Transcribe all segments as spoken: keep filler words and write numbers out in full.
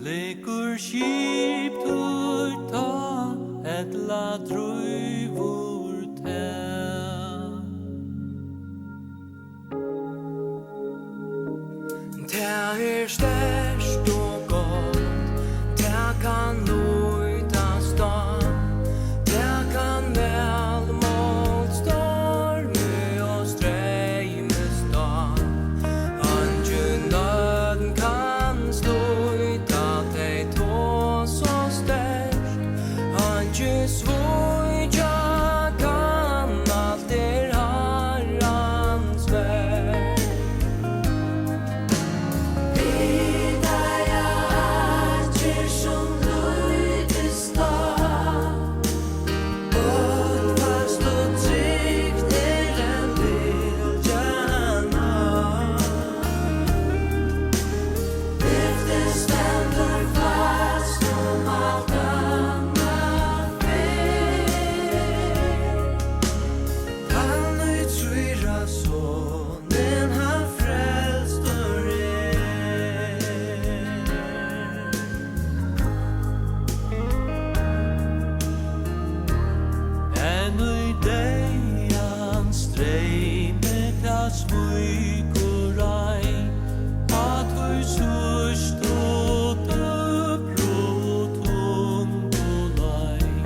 Liggur skip títt tá, ella drívur tað? Tað er sterkt og gott, tað kann lítast á, tað kann væl mált stormi og streymi stá. Eingin ógn kann slíta tey tá so sterkt, eingin svíkja kann, alt er Harrans verk. Vit eiga akker sum lítist á, og fast og trygt er ein bylgjan á. Lyfti stendur fast um alt annað fer. Hann ið trýr á Sonin, hann frelstur er. Enn í deyðans streymi tað svíkur ei, á tí síðstu døgurða tungu leið.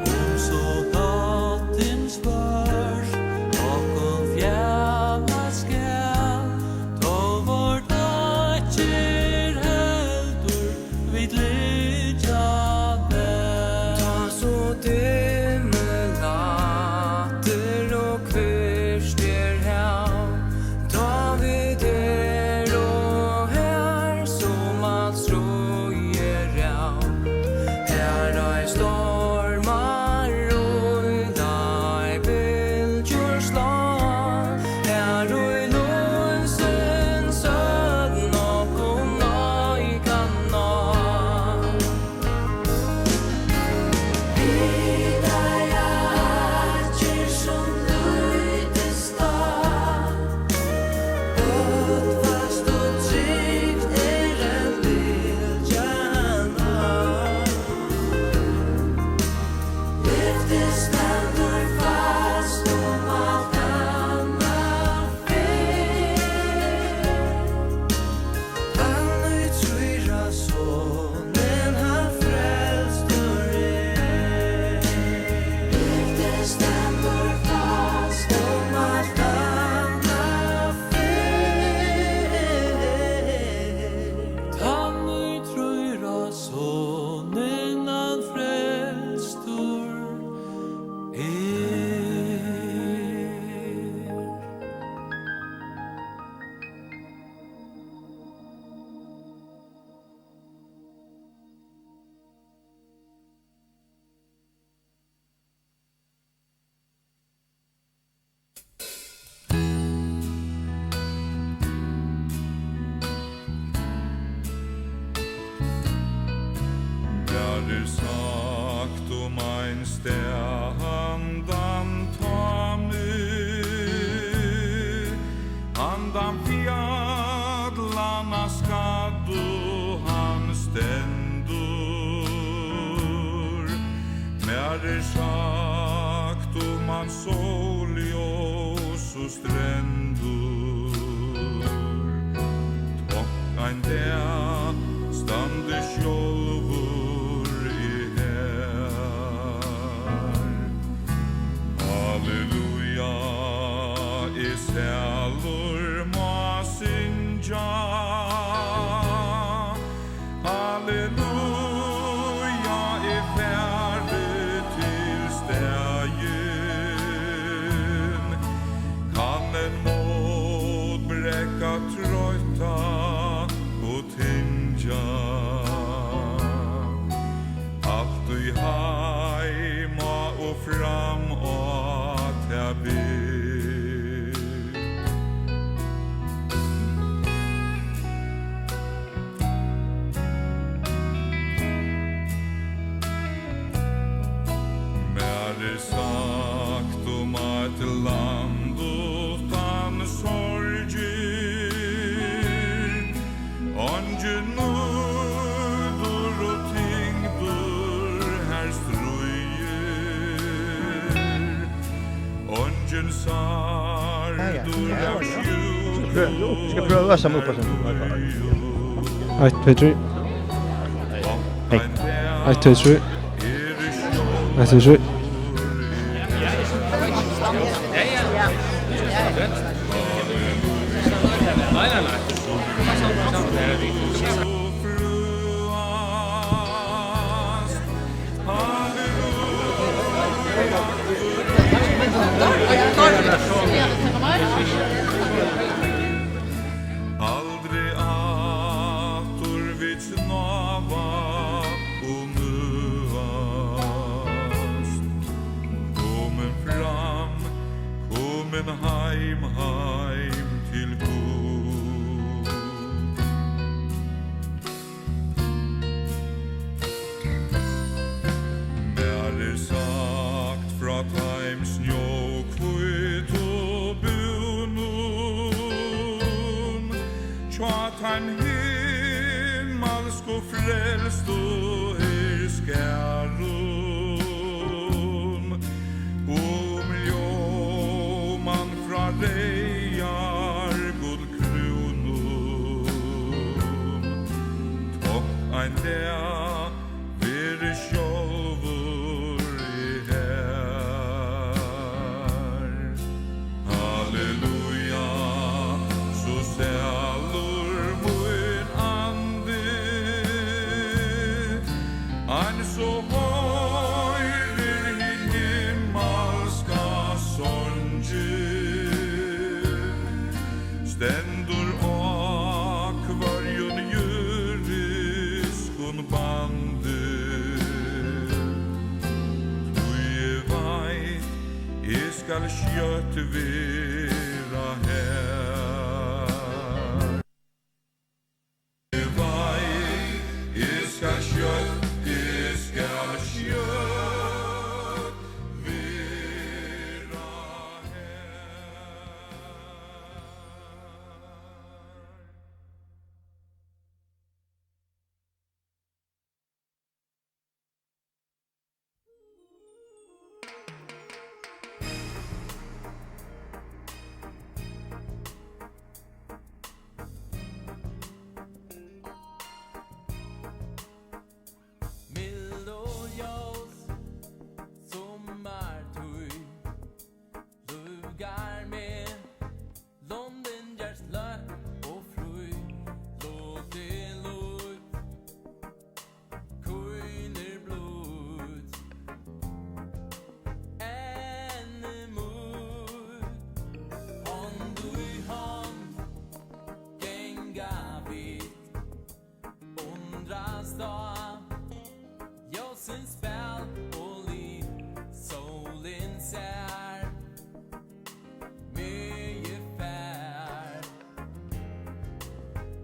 Um so náttin svørt okkum fjala skal, tó vort akker heldur vit liggja væl. Tá so dimmur lættir og hvírt er hav, tá vit eru har, sum alt stríð er av, har ei stormar ríla, ei bylgjur slá, har í lívsins ódn okkum nei kann ná. Vit eiga akker sum lítist á, og fast og trygt er ein bylgjan á. Lyfti stendur fast um alt annað fer. Hann ið trýr á Sonin, hann frelstur er. Lyfti stendur fast um alt annað fer. Hann ið trýr á Sonin, hann frelstur er. Mær er sagt um ein stað handan tá meg, handan fjallanna skaddu hann stendur. Mær er sagt um hann sólljós og strendur. Tonk ein dag standi sjálvur eg har. Halleluja, eg sælur má syngja. Halleluja, eg fari til staðin. Kann enn mótbrekka troytta og tyngja. Altíð heim á og fram á tað ber. Mær er sagt um eitt land uttan sorgir, eingin Passar upp, passar. Eitt, tvey, trý. Hey. Eitt, tvey, trý. Eitt, tvey, trý. Aldri aftur vit snáva og møðast. Komin fram, komin heim, heim til Gud. Mær er sagt frá teim snjóhvítu búnum, hjá teim himmalsku frelstu herskarum, um ljóman frá reyðar gullkrúnum. Tonk ein dag veri sjálvur eg har. Halleluja, so sælur mín andi, ein so hoyrir hin himmalska songin, stendur á hvørjum jørðiskum bandi. Tí eg veit, eg skal skjótt vera har. Eg veit, eg skal skjótt, eg skal skjótt vera har. Mild og ljós summartíð lúkar meg. Lundin gerst løtt og frí, lutið lít, hvílir blítt. Ennið mítt, hond í hond ganga vit, undrast á ljósins spæl og lit. Sólin sær, meg eg fær.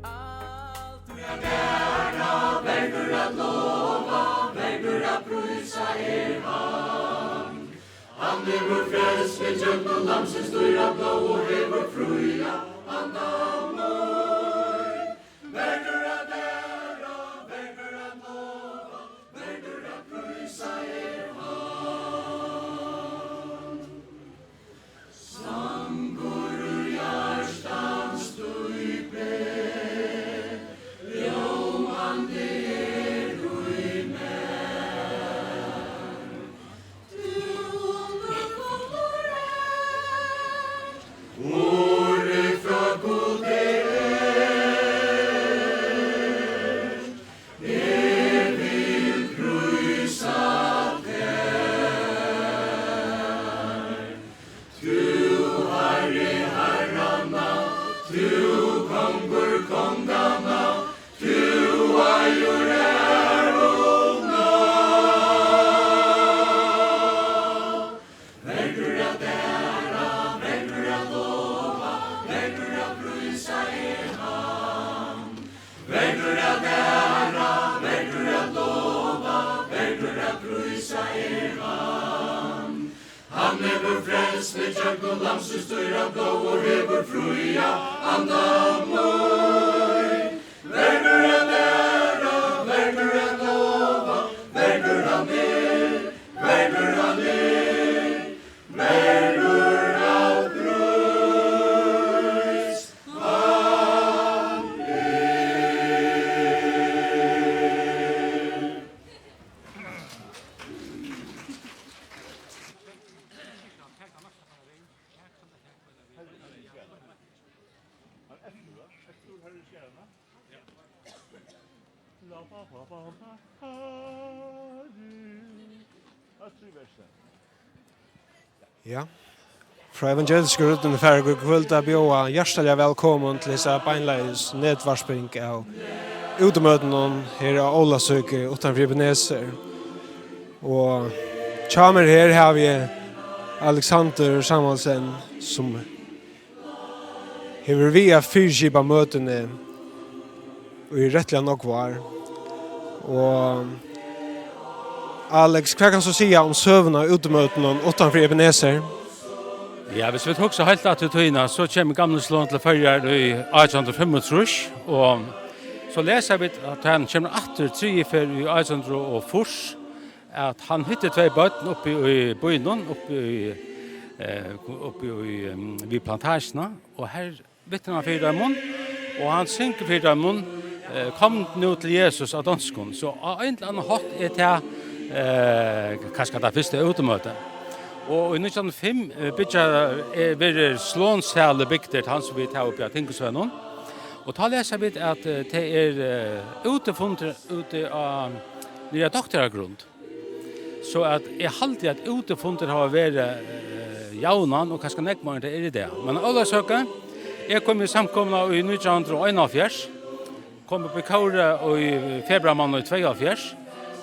Alt í dag, verður at lova, verður at prísa er hann. Hann hevur frelst meg gjøgnum Lambsins dýra blóð og hevur fría anda mín. Verður at æra, verður at lova, verður at prísa er hann. Sangur úr hjartans dýpi, ljómandi er í mær. Tú, Gud, fullur ert. Orðið frá Gudi er. Eg vil prísa tær. Tú, Harri harranna, tú, Kongur konganna, tú eigur æruna. Verður at æra, verður at lova, verður at prísa er hann. Verður at æra, verður at lova, verður at prísa er hann. Hann hevur frelst meg gjøgnum Lambsins dýra blóð og hevur fría anda mín. Verður at æra, verður at lova, verður hann er, verður hann er, verður at prísa. Ja. Frá Evangelisku Røddini fara vit í kvøld at bjóða hjartaliga vælkomin til hesa beinleiðis netvarping av útimøtunum her á Ólavsøku uttanfyri Ebenezer. Og hjá mær her havi eg Alexander Samuelsen, sum hevur verið við at fyriskipa møtini í rættiliga nógv ár. Og Alex, hvat kanst tú siga um søguna av útimøtunum uttanfyri Ebenezer? Ja, hvis vit hugsa heilt aftur í tíðina, so kemur Gamli Slon til Føroyar í átjan hundrað og fimmogtrýss, og so lesa vit at hann kemur aftur triðju ferð í átjan hundrað og fýrs, at hann hittir tvey børn uppi í býnum, uppi í, eh, uppi í, em, við Plantasjuna, og her vitnar hann fyri teimum, og hann syngur fyri teimum, eh, "Kom nú til Jesus" á donskum. So á ein ella annan hátt er tað, eh, kanska tað fyrsta útimøtið. Og í nítjan hundrað og fimm, eh, byggja, eh, verður Slonshali bygdur, tann sum vit hava uppi á Tinghúsvegnum. Og tá lesa vit, at, eh, tað er, eh, útifundur úti á, niðri á Doktaragrund. So at eg haldi, at útifundir hava verið, eh, javnan og kanska nógv meir enn tað er í dag. Men Ólavsøka, eg kom í samkomuna í nítjan hundrað og einoghálvfjerðs, kom upp í kórið í februarmánaði tveyoghálvfjerðs,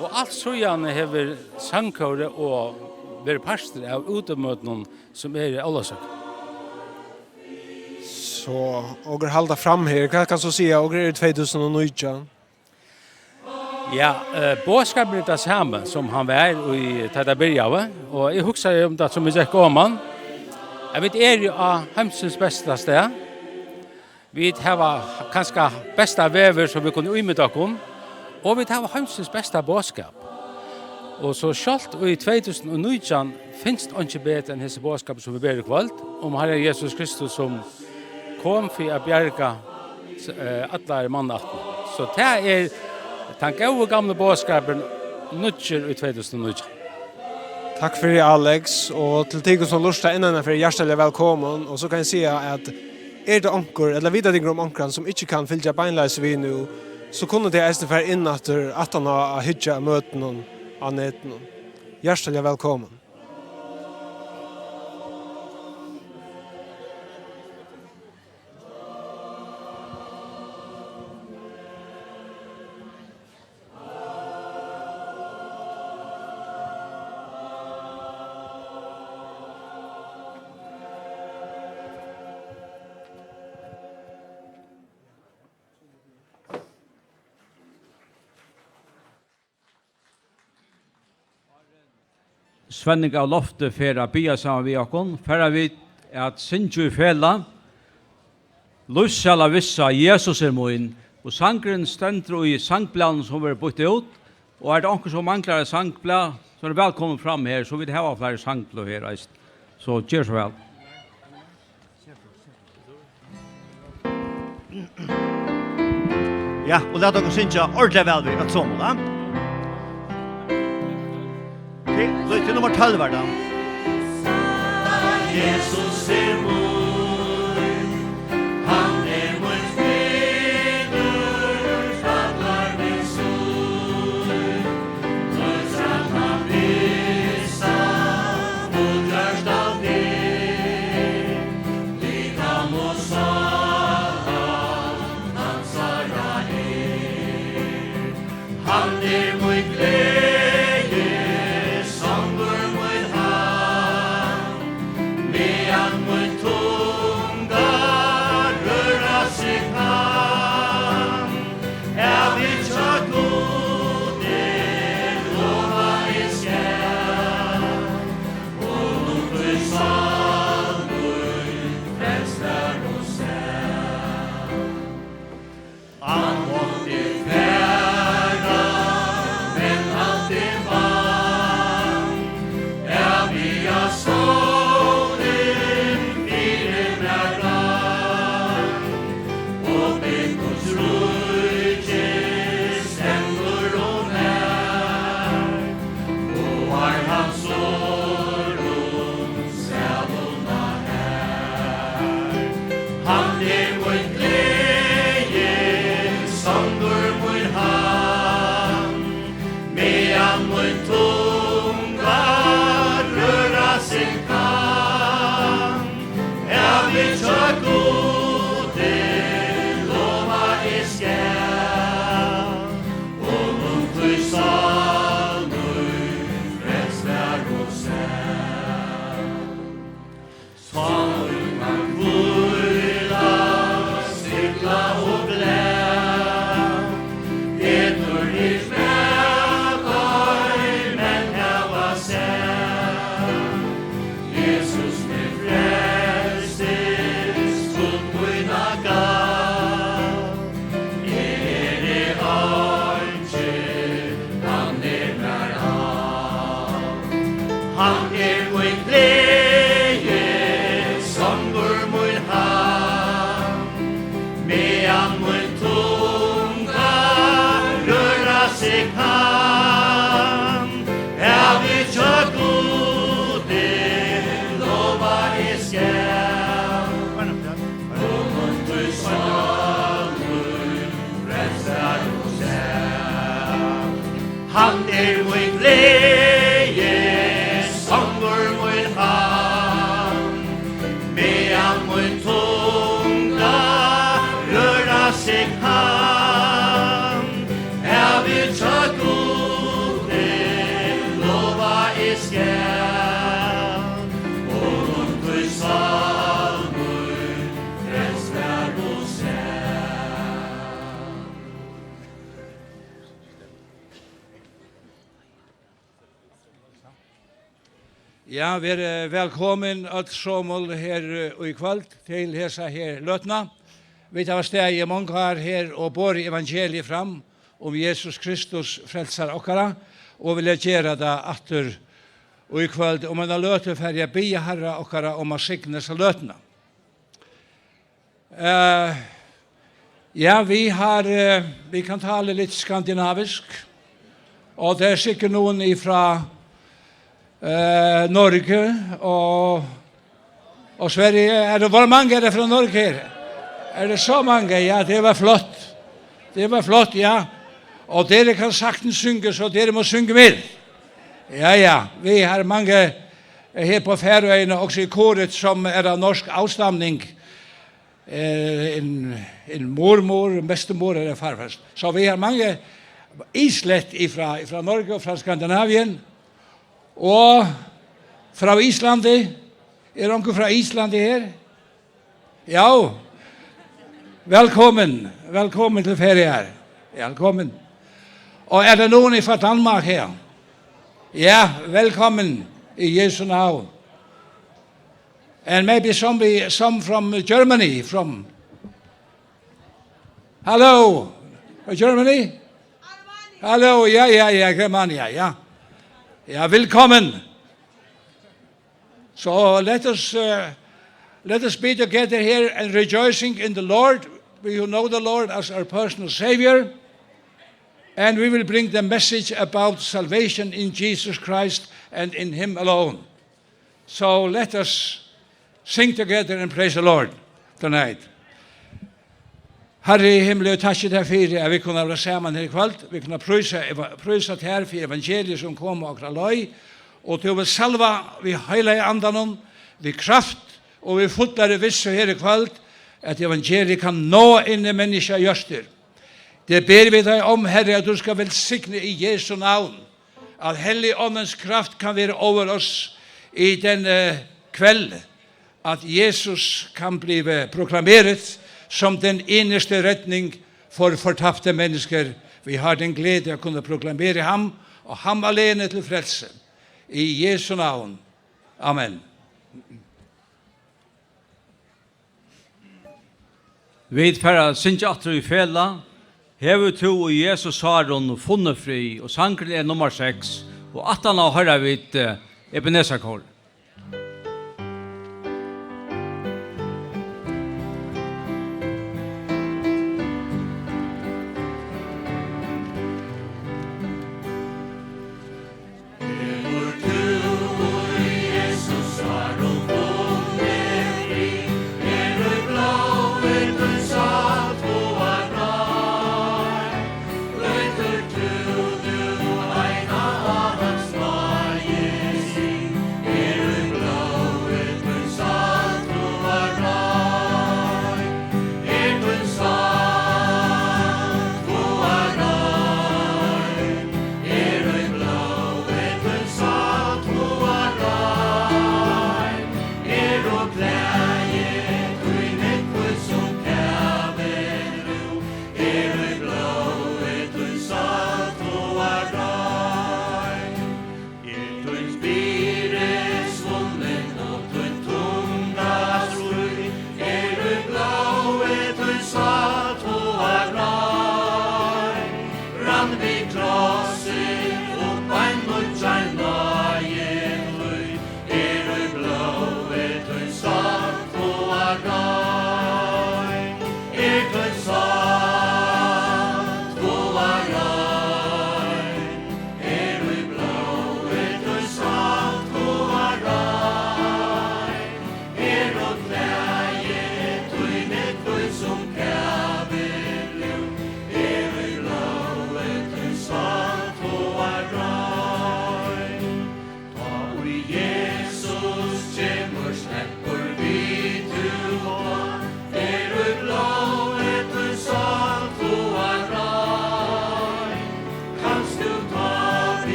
og alt síðani hevur sangkórið og verið partur av útimøtunum sum er í Ólavsøku. So, okur halda fram her. Hvat kanst tú siga? Okur eru í tvey túsund og nítjan. Ja, eh, boðskapurin er tað sami, sum hann var í, tá tað byrjaði, og eg hugsaði um tað, sum eg gekk oman, at vit eru á heimsins besta stað. Vit hava kanska besta veður, sum vit kunnu ímynda okkum, og vit hava heimsins besta boðskap. Og so sjálvt í tvey túsund og nítjan finst einki betri enn hesi boðskapur, sum vit bera í kvøld, um Harra Jesus Kristus, sum kom fyri at bjarga, eh, allar mannaættirnar. So tað er tann góði gamli boðskapurin, nýggjur í tvey túsund og nítjan. Takk fyri, Alex, og til tykkum sum lurta enn eina ferð hjartaliga vælkomin. Og so kann eg siga, at er tað onkur, ella vita tykkur um onkran, sum ikki kann fylgja beinleiðis við nú, so kunnu tey eisini fara inn aftur aftan á at hyggja at møtunum á netinum. Hjartaliga vælkomin. Svenning av Lofti fer at biðja saman við okkum, fara vit at syngja í felag Lívssæla vissa, Jesus er mín, og sangurin stendur í sangblaðnum, sum verður býtt út, og er tað onkur, sum manglar eitt sangblað, so er vælkomin fram her, so vit hava fleiri sangbløð her eisini. So ger so væl. Ja, og lat okkum syngja ordiliga væl við øll somul, ha? Til, til nummar tólv er tað. Jesus er mín, hann er mín vinur, kallar meg sín. Hann er mín gleði, songur mín hann, meðan mín tunga røra seg kann. Ævigt hjá Gudi lovaði skal, og nú tí sál mín frelst er og sær. Hann mátti fara, men hann Vit møta menn hava sæð. Jesus, mín frelsi, skuld mína gav. Eg eri einki, hann er mær alt. Hann er mín gleði, songur mín hann. Meðan mín tunga røra seg kann, ævigt hjá Gudi lova eg skal. Honum tí sál mín frelsar og sær. Hann er mín gleði, songur mín hann, meðan mín tunga røra seg kann. Ævigt hjá Gudi lova eg skal, honum tí sál mín frelsar og sær. Ja, verið velkomin øll somul her, eh, í kvøld til hesa her løtuna. Vit hava staðið í mong ár her og borið evangeliið fram um Jesus Kristus, frelsara okkara, og vilja gera tað aftur í kvøld. Um eina løtu fari eg at biðja Harra okkara um at signa hesa løtuna. Eh, ja, vi har, eh, vi kan tala litt skandinavisk. Og det er sikkert noen ifra, eh, Norge og, og Sverige. Er det, hvor mange er det fra Norge her? Er det så mange? Ja, det var flott. Det var flott, ja. Og dere kan saktens synge, så dere må synge med. Ja, ja, vi har mange, eh, her på Færøyene, også i koret, som er av norsk avstamning. Eh, en, en mormor, en bestemor eller farfar. Så vi har mange islendingar ifra, ifra Norge og fra Skandinavien. Og fra Íslandi. Er onkur frá Íslandi her? Ja. Velkomin. Velkomin til Føroyar. Velkomin. Og er det noen fra Danmark her? Ja, velkomin i Jesu navn. And maybe some, some from Germany, from, hello, from Germany? Hello, ja, ja, ja, Germany, ja. Ja, velkommen. So let us, uh, let us be together here and rejoicing in the Lord. We who know the Lord as our personal Savior, and we will bring the message about salvation in Jesus Christ and in Him alone. So let us sing together and praise the Lord tonight. Harri í himli, eg takki tær fyri, at vit kunnu vera saman her í kvøld. Vit kunnu prísa, eva-, prísa tær fyri evangeliið, sum kom á okkara leið, og tú vilt salva við Heilaga Andanum, við kraft og við fullari vissu her í kvøld, at evangeliið kann náa inn í menniskja hjørtur. Tað biðja vit teg um, Harri, at tú skalt vælsigna í Jesu navn, at Helligåndens kraft kan være over os i denne kveld, at Jesus kan blive proklameret som den eneste redning for fortabte mennesker. Vi har den glæde at kunne proklamere ham, og ham alene til frelse. I Jesu navn. Amen. Vit fara at syngja aftur í felag. Hevur tú í Jesu sárum funnið frið, og sangurin er nummar seks, og aftaná hoyra vit, eh, Ebenezer-kór.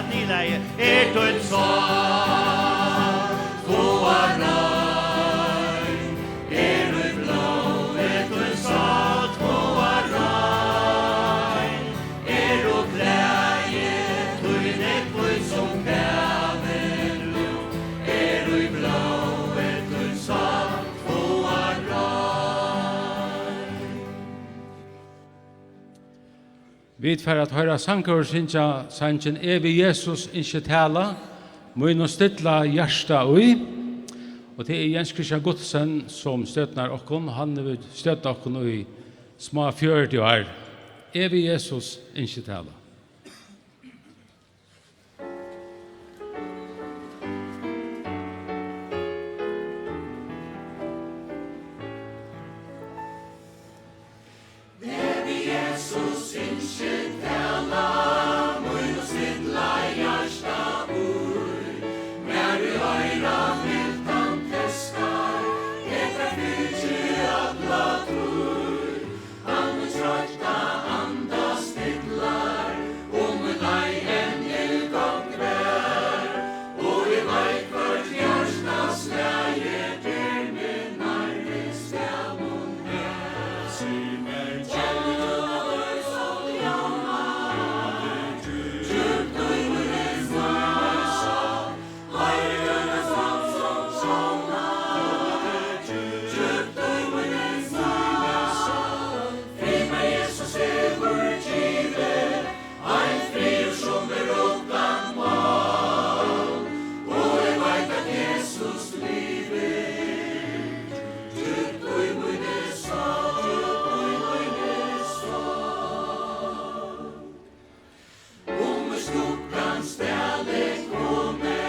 Í lagi er tín sátt, fáa rein, er í blóði tín sátt, fáa rein, er og gleði tín er hvít sum kavill, er í blóði tín sátt, fáa rein. Vit fara at hoyra sangkór syngja sangin Eg við Jesus ynski tala, mínum stilla hjarta í. Og tað er Jens Christian Guttesen, sum stjórnar okkum. Hann hevur stjórnað okkum í smá fjøruti ár. Eg við Jesus ynski tala. Eg við Jesus ynski tala, mín stilla hjarta í. Mær í oyra milt hann teskar, eg fekk fingið alla tíð. Hann mín troytta anda stillar, um mín leið enn illgongd var, og eg veit, hvørt hjarta slagið ber meg nærri spælum har. Sig mær, kennir tú tað, sól ljómar djúpt í míni sál? Um í skuggans dali komi,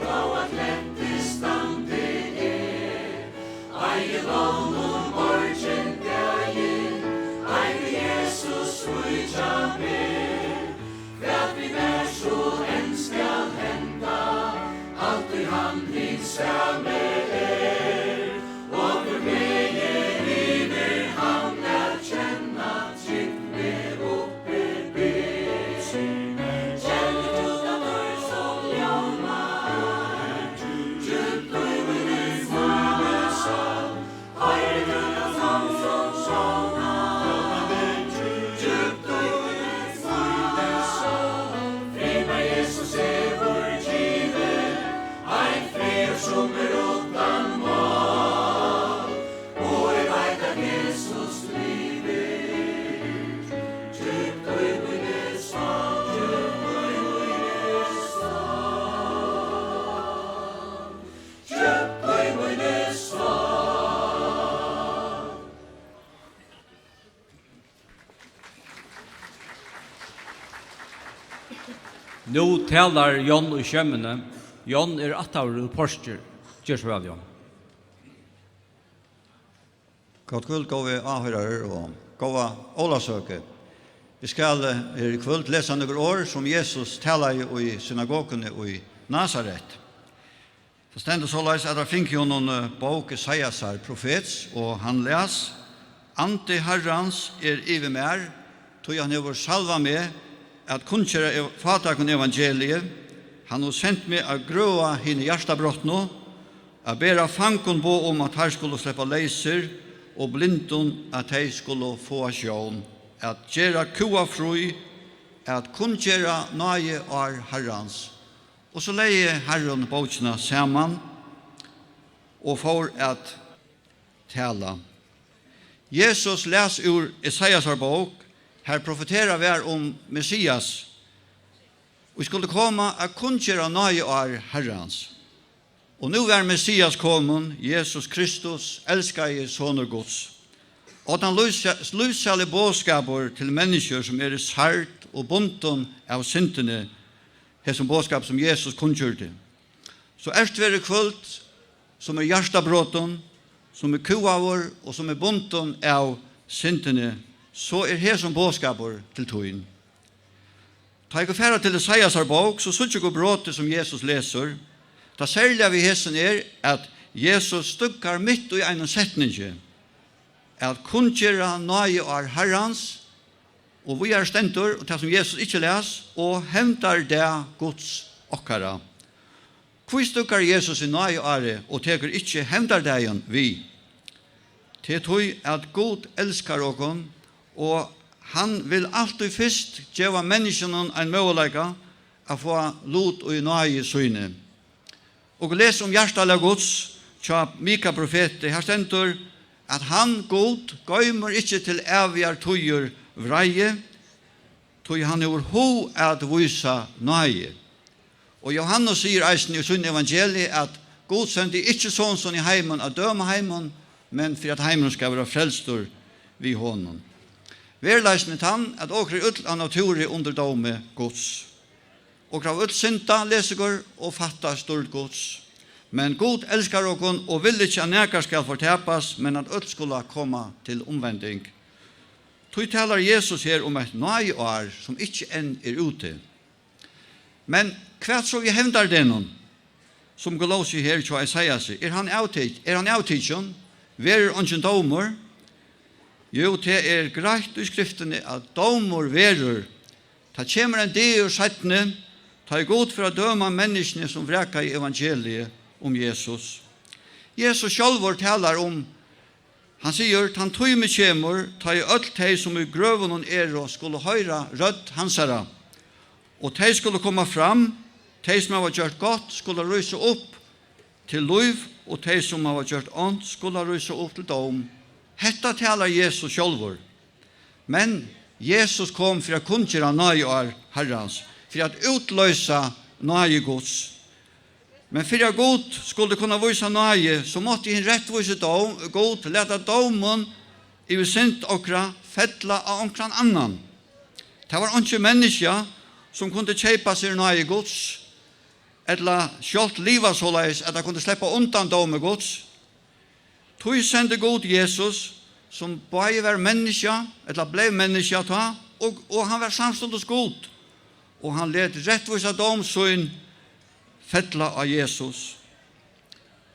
tó at lettist standi eg, eigi vón um morgindagin, eigi Jesus svíkja meg. Hvat við mær so enn skal henda, altíð hann hin sami er, og hvør gleði yvir hann at kenna. Ein friður, sum er uttan mál, og eg veit, at Jesus livir. Djúpt í míni sál, djúpt í míni sál, djúpt í míni sál. Nú talar John í sjónini. John er ættaður úr Porkeri. Ger so væl, John. Gott kvøld, góðu áhoyrarar, og góða ólavsøku. Eg skal, eh, her í kvøld lesa nøkur orð, sum Jesus talaði í synagoguni í Nasaret. Tað stendur soleiðis, at teir fingu honum, eh, bók Esaiasar profets, og hann las: Andi Harrans er yvir mær, tí hann hevur salvað meg at kunngera ev-, fátækum evangeliið. Hann hevur sent meg at grøða hini hjartabrotnu, at bera fangum boð um, at teir skulu sleppa leysir, og blindum, at tey skulu fáa sjón, at gera kúgað frí, at kunngera náðiár Harrans. Og so legði Harrin bókina saman og fór at tala. Jesus las úr Esaiasar bók, har profeterað var um Messias, ið skuldi koma at kunngera náðiár Harrans. Og nú var Messias komin, Jesus Kristus, elskaði Sonur Guds. Og tann lívsa-, lívsæli boðskapur til menniskjur, sum eru særd og bundin av syndini, hesum boðskap, sum Jesus kunngjørdi. So ert tú her í kvøld, sum er hjartabrotin, sum er kúgaður og sum er bundin av syndini, so er hesin boðskapur til tín. Tá okur fara til Esaiasar bók, so síggja okur brotið, sum Jesus lesur. Tað serliga við hesum er, at Jesus støðgar mitt í einum setningi, at kunngera náðiár Harrans, Og víðari stendur, og tað sum Jesus ikki las, og hevndardag Guds okkara. Hví steðgar Jesus í náðiárið og tekur ikki hevndardagin við? Tað er tí, at Gud elskar okkum, og hann vil altíð fyrst geva menniskjunum ein møguleika at fáa lut í náði síni. Og les um hjartalag Guds hjá Mika profeti. Har stendur, at hann, Gud, goymir ikki til ævigar tíðir vreiði, tí hann hevur hug at vísa náði. Og Jóhannes sigur eisini í sínum evangelii, at Gud sendi ikki son sín í heimin at døma heimin, men fyri at heimurin skal vera frelstur við honum. Veruleikin er tann, at okur eru øll av natúri undir dómi Guds. Okur hava øll syndað, lesa okur, og fattast dýrd Guds. Men Gud elskar okkum og vil ikki, at nakar skal fortapast, men at øll skulu koma til umvending. Tí talar Jesus her um eitt náðiár, sum ikki enn er úti. Men hvat so við hevndardegnum, sum Kolosse her hjá Esaiasi? Er hann avtik-, er hann avtikin? Verður eingin dómur? Jú, tað er greitt í Skriftini, at dómur verður. Tað kemur ein dagur seinni, tá ið Gud fer at døma menniskjuni, sum vrakaði evangeliið um Jesus. Jesus sjálvur talar um, hann sigur, tann tími kemur, tá ið øll tey, sum í grøvunum eru, skulu hoyra rødd hansara. Og tey skulu koma fram, tey, sum hava gjørt gott, skulu rísa upp til lív, og tey, sum hava gjørt ónt, skulu rísa upp til dóm. Hetta talar Jesus sjálvur. Men Jesus kom fyri at kunngera náðiár Harrans, fyri at útloysa náði Guds. Men fyri at Gud skuldi kunna vísa náði, so mátti hin rættvísi dóm, Gud lata dómin yvir synd okra fella á onkran annan. Tað var einki menniskja, sum kundi keypa sær náði Guds, ella sjálvt liva soleiðis, at tað kundi sleppa undan dómi Guds. Tí sendi Gud Jesus, sum bæði var menniskja, ella bleiv menniskja tá, og, og hann var samstundis Gud, og hann let rættvísa dóm sín fella á Jesus.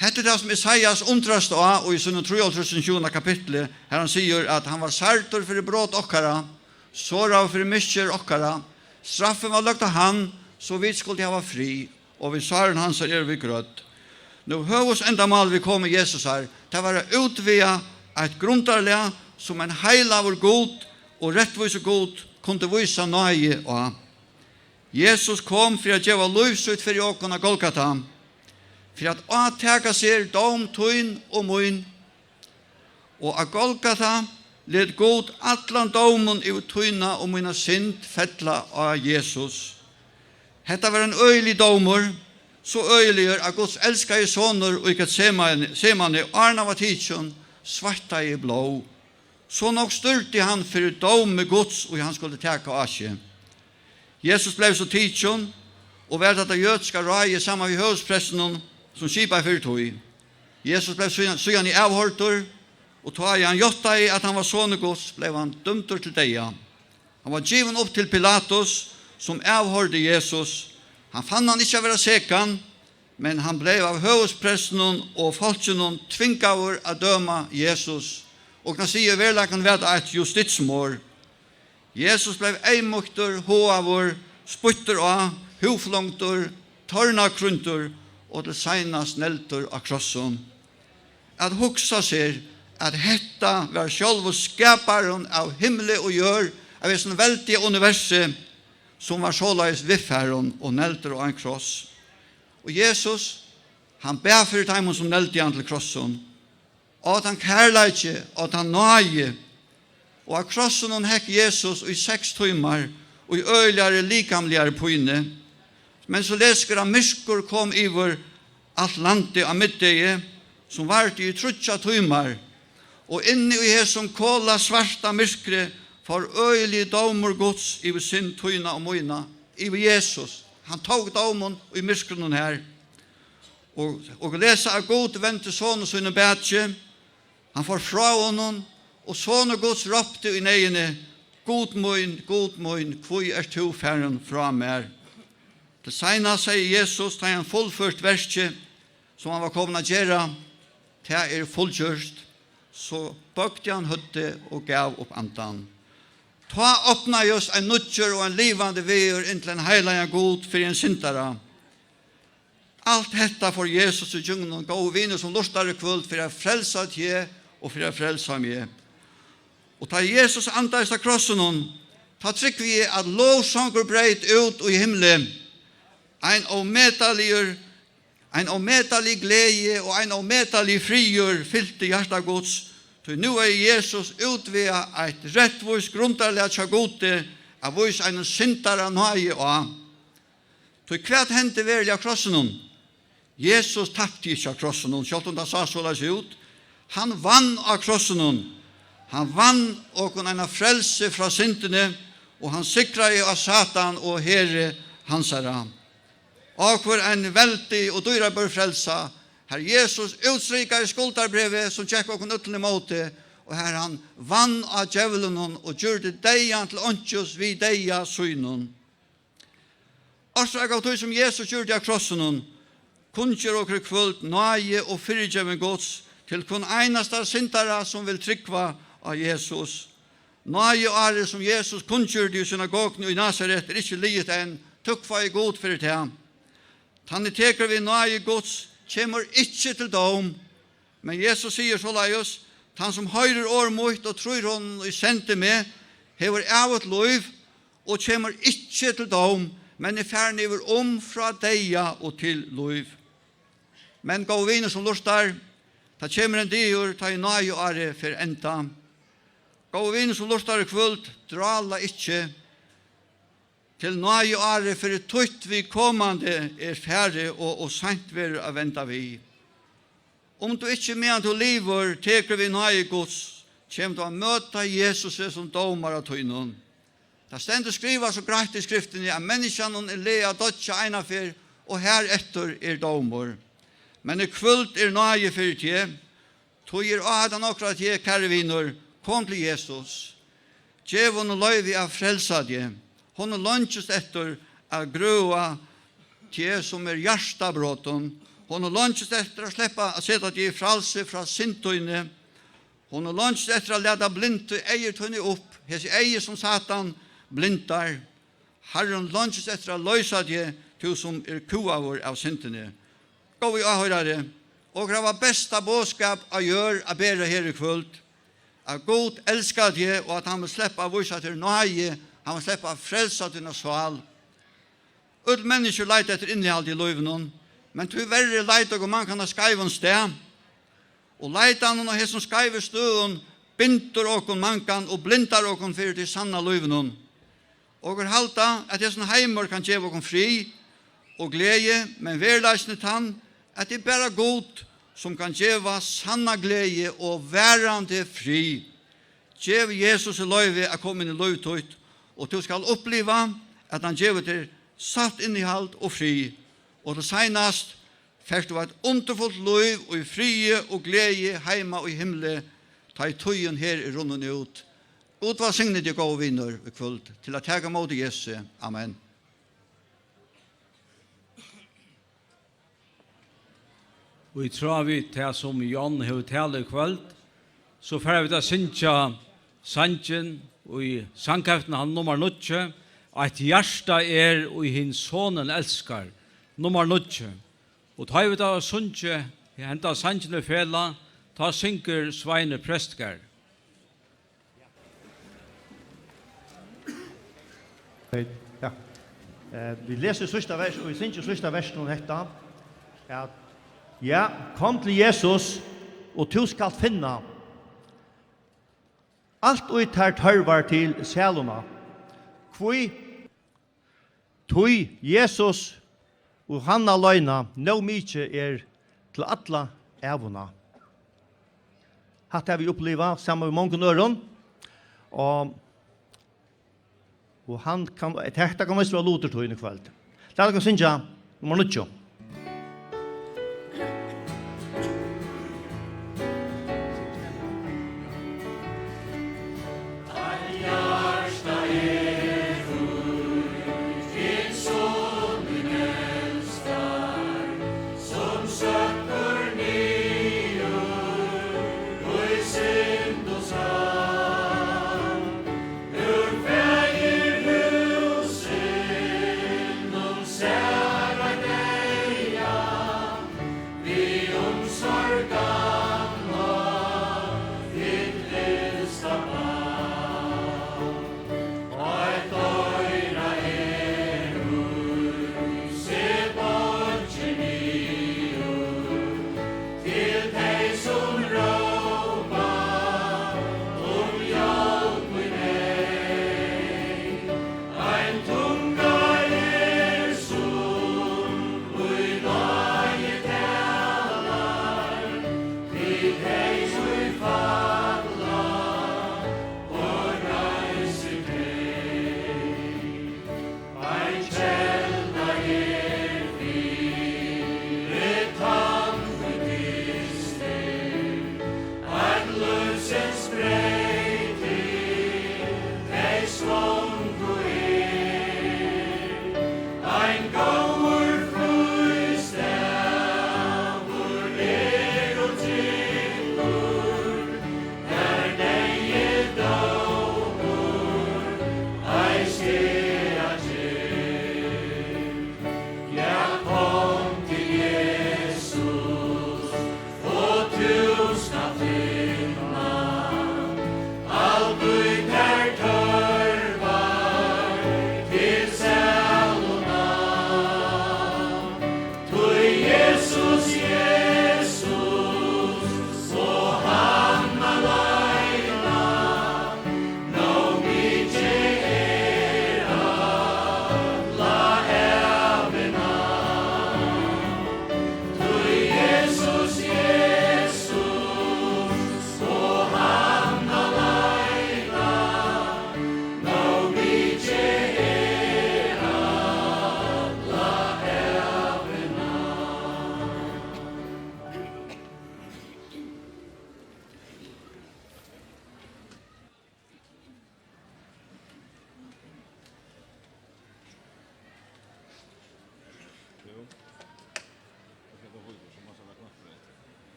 Hetta er tað, sum Esaias undrast á í sínum trýoghálvtrýss og sjeyggjunda kapitli, har hann sigur, at hann var særdur fyri brot okkara, sáraður fyri misgerð okkara, straffin var løgd á hann, so vit skuldu hava frið, og við sárum hansara eru vit grødd. Nú, høvuðsendamál við komu Jesusar, tað var at útvega eitt grundarlag, sum ein heilagur Gud og rættvísur Gud kundi vísa náði á. Jesus kom fyri at geva lív sítt fyri okkum á Golgata, fyri at átaka sær dóm tín og mín. Og á Golgata let Gud allan dómin yvir tína og mína synd fella á Jesus. Hetta var ein øgilig dómur, so øgiligur, at Guds elskaði sonur í Getsemane, Semane, áðrenn hann var tikin, sveittaði blóð. So nógv stúrdi hann fyri dómi Guds, ið hann skuldi taka á seg. Jesus bleiv so tikin og var tað jødiska ráðið saman við høvuðsprestunum, sum skipaði fyri tí. Jesus bleiv síðan, síðani avhoyrdur, og tá ið hann játtaði, at hann var sonur Guds, bleiv hann dømdur til deyða. Hann var givin upp til Pilatus, sum avhoyrdi Jesus. Hann fann hann ikki at vera sekan, men hann bleiv av høvuðsprestunum og fólkinum tvingaður at døma Jesus, og kann siga, í veruleikanum var tað eitt justitsmorð. Jesus bleiv eyðmýktur, háðaður, spýttur á, húðflongdur, tornakrýndur og til seinast negldur á krossin. At hugsa sær, at hetta var sjálvur skaparin av himli og jørð, av hesum veldiga universi, sum var soleiðis viðfarin og negldur á ein kross. Og Jesus, hann bað fyri teimum, sum negldu hann til krossin. Á, tann kærleiki, á, tann náði. Og á krossinum hekk Jesus í seks tímar í øgiligari likamligari pínu. Men so lesa okur, at myrkur kom yvir alt landið á middegi, sum vardi í tríggjar tímar, og inni í hesum kolasvarta myrkri fór øgiligi dómur Guds yvir synd tína og mína, yvir Jesus. Hann tók dómin í myrkrinum har. Og, og lesa, at Gud vendi soni sínum baki, hann fór frá honum, og sonur Guds rópti í neyðini: Gud mín, Gud mín, hví ert tú farin frá mær? Til seinast segði Jesus, tá hann fullført verkið, sum hann var komin at gera: Tað er fullgjørt. So bøgdi hann høvdið og gav upp andan. Tá opnaðist ein nýggjur og ein livandi vegur inn til ein heilagan Gud fyri ein syndara. Alt hetta fór Jesus ígjøgnum, góðu vinir sum lurtar í kvøld, fyri at frelsa teg og fyri at frelsa meg. Og tá Jesus andaðist á krossinum, tá trúgvi eg, at lovsangur breyt út í himli. Ein ómetaligur, ein ómetalig gleði og ein ómetaligur friður fylti hjarta Guds, tí nú hevði Jesus útvegað eitt rættvíst grundarlag hjá Gudi at vísa einum syndara náði á. Tí hvat hendi veruliga á krossinum? Jesus tapti ikki á krossinum, sjálvt um tað sá soleiðis út. Hann vann á krossinum. Hann vann okkum eina frelsi frá syndini, og hann sigraði á Satan og heri hansara. Á hvør ein veldig og dýrabær frelsa, har Jesus útstrikaði skuldarbrævið, sum gekk okkum øllum ímóti, og har hann vann á djevlinum og gjørdi deyðan til einkis við deyða sínum. Orsakað av tí, sum Jesus gjørdi á krossinum, kunngera okur í kvøld náði og fyrigeving Guds til hvønn einasta syndara, sum vil trúgva á Jesus. Náðiárið, sum Jesus kunngjørdi í synagoguni í Nasaret, er ikki liðugt enn. Tøkk fái Gud fyri tað. Tann, ið tekur við náði Guds, kemur ikki til dóm, men Jesus sigur soleiðis: Tann, sum hoyrir orð mítt og trýr honum, ið sendi meg, hevur ævigt lív og kemur ikki til dóm, men er farin yvir um frá deyða og til lív. Men, góðu vinir sum lurtar, tað kemur ein dagur, tá ið náðiárið fer enda. Góðu vinir sum lurtar í kvøld, drála ikki, til náðiárið fyri títt viðkomandi er farið og ov seint verður at venda við. Um tú ikki, meðan tú livir, tekur við náði Guds, kemur tú at møta Jesusi sum dómara tínum. Tað stendur skrivað so greitt í Skriftini, at menniskjanum er lagið at doyggja eina ferð, og har eftir er dómur. Men í kvøld er náði fyri teg. Tí er áheitan okkara til teg, kæri vinur, kom til Jesus. Gev honum loyvi at frelsa teg. Honum leingist eftir at grøða teg, sum er hjartabrotin. Honum leingist eftir at sleppa at seta teg í frælsi frá synd tíni. Honum leingist eftir at lata blindu eygu tíni upp, hesi eygu, sum Satan blindar. Harrin leingist eftir at loysa teg, tú sum er kúgaður av syndini. Góði áhoyrari, okur hava besta boðskap á jørð at bera her í kvøld, at Gud elskar teg og at hann vil sleppa at vísa tær náði, hann vil sleppa at frelsa tína sál. Øll menniskju leita eftir innihaldi í lívinum, men tíverri leita okur mangan á skeivum stað. Og leitan á hesum skeivu støðum bindur okkum mangan og blindar okkum fyri tí sanna lívinum. Okur halda, at hesin heimur kann geva okkum frið og gleði, men veruleikin er tann, at tað er bara Gud, sum kann geva sanna gleði og varandi frið. Gev Jesusi loyvi at koma inn í lív títt, og tú skalt uppliva, at hann gevur tær satt innihald og frið. Og til seinast fært tú eitt undurfult lív í friði og gleði heima í himli, tá ið tíðin her er runnin út. Gud vælsigni teg, góði vinur, í kvøld, til at taka ímóti Jesusi. Amen. Og í tráð við tað, sum John hevur talað í kvøld, so fara vit at syngja sangin í sangheftinum, hann nummar níggju, Eitt hjarta er, ið hin Sonin elskar, nummar níggju. Og tá vit hava sungið henda sangin í felag, tá syngur Sveinur Prestgarð. Ja. Eh, vit lesa í síðsta vers, og vit syngja í síðsta vers nú hetta, at, ja, kom til Jesus, og tú skalt finna alt, ið tær tørvar til sæluna. Hví? Tí Jesus og hann aleina nóg mikið er til alla ævina. Hatta hava vit upplivað saman við mongum øðrum. Og, og hann kann, hetta kann eisini vera lutur tín í kvøld. Lat okkum syngja nummar níggju.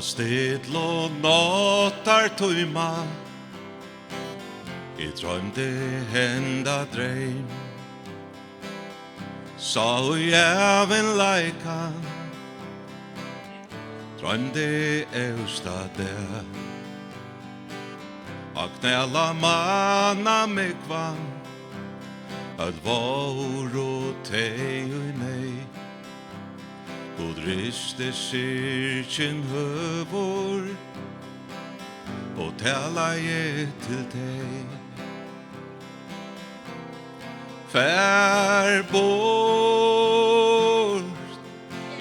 Stillu náttartíma, eg droymdi henda dreym. Sá í ævinleikan, droymdi óstað dag. Á knæla manna múgvan, øll vóru tey í neyð. Gud risti syrgin høvur og talaði til tey. Far burt,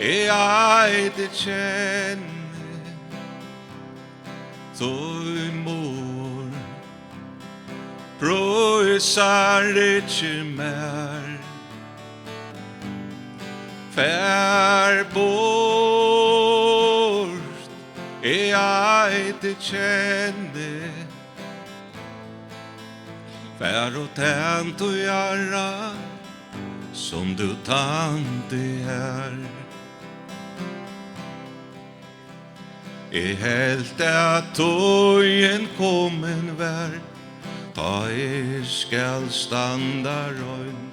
eg eiti kenni, tín muður prísar ikki mær. Far burt, eg eiti kenni, far og tæn tí Harra, sum tú tændi har. Eg helt, at tíðin komin var, tá eg skal standa rein.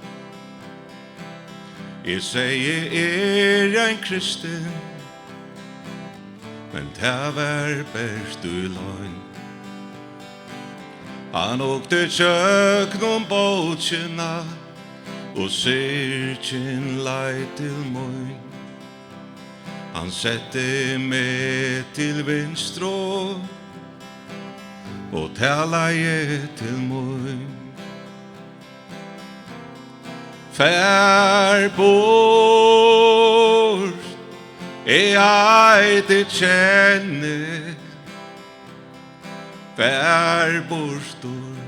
Eg segði, eg eri ein kristin, men tað var bert í loyn. Hann hugdi gjøgnum bókina, og syrgin leið til mín. Hann setti meg til vinstru og talaði til mín. Far burt, eg eiti kenni, far burtur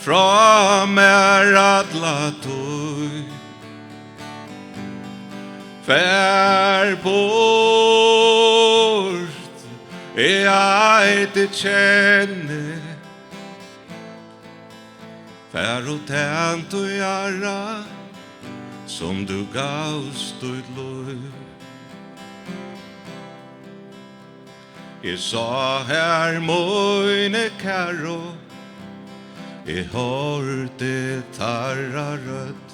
frá mær alla tíð. Far burt, eg eiti kenni, far og tæn tí Harra, sum tú gavst títt lív. Eg sá har míni kæru, eg hoyrdi teirra rødd.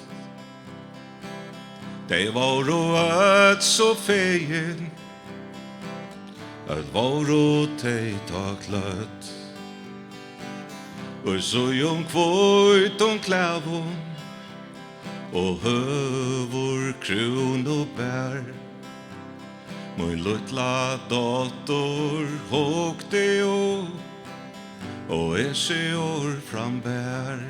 Tey vóru øll so fegin, øll vóru tey tá klødd. Í síðum hvítum klæðum og høgur krúnu bar. Mín lítla dóttir hugdi upp, og eg sigur fram bær.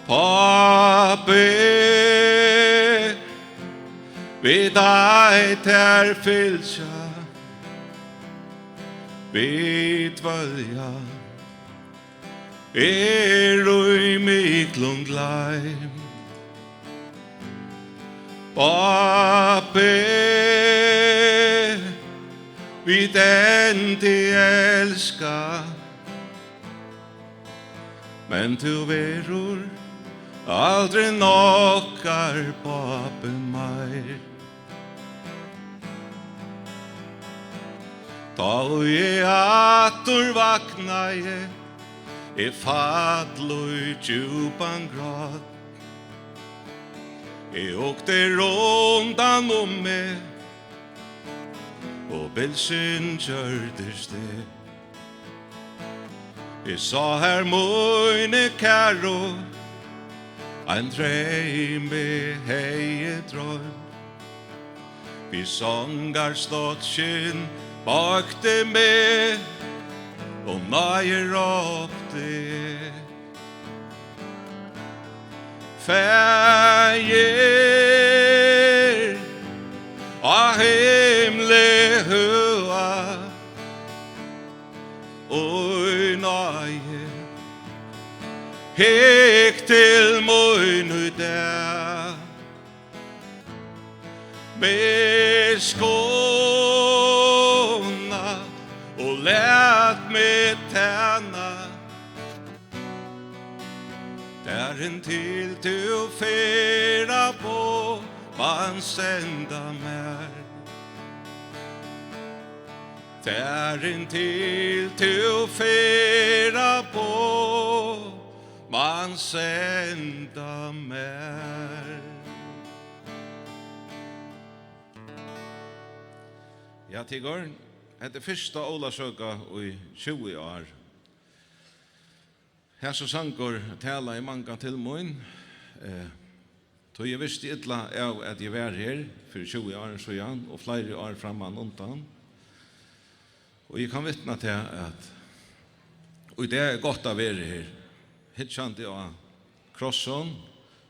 Pápi, vit ei tær fylgja, vit dvølja, er í miklum gleym. Pápi, vit enn teg elska, men tú verður aldrin okkara pápi meir. Tá ið eg aftur vaknaði, eg fall í djúpan grát. Eg hugdi rundan um meg, og bilsin gjørdist eg. Eg sá har míni kæru, ein dreym eg hevði droymt. Við songarstokkin bøkti meg, og náði rópti eg. Faðir, á himli høga, í náði, hygg til mín í dag. Miskuna og lat meg tæna tær, inntil tú ferðaboðan senda mær. Farin til tú ferð boð man senda mær. Ja, Tigor, hetta er fyrsta ólavsøka í tjúgu ár. Hesin sangur talaði mangan til mín, eh, tí eg visti illa av, at eg var her fyri tjúgu árum síðan og fleiri ár framman undan. Og eg kann vitna til, at í dag er gott at vera her, hyggjandi á krossin,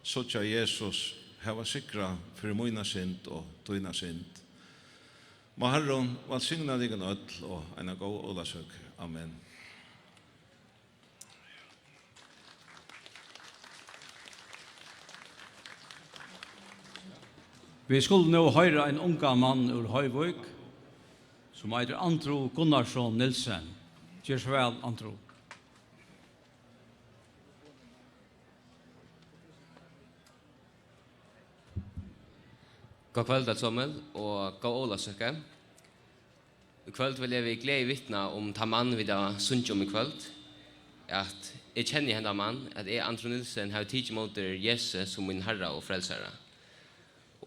síggja Jesus hava sigrað fyri mína synd og tína synd. Má Harrin vælsigna tykkum øll og eina góða ólavsøku. Amen. Vit skulu nú hoyra ein ungan mann úr Hoyvík, sum eitur Andrew Gunnarsson Nielsen. Ger so væl, Andrew. Gott kvøld, øll somul, og góða ólavsøku. Í kvøld vil eg við gleði vitna um tann mann, vit hava sungið um í kvøld, at eg kenni hendan mann, at eg, Andrew Nielsen, havi tikið ímóti Jesusi sum mín Harra og Frelsara.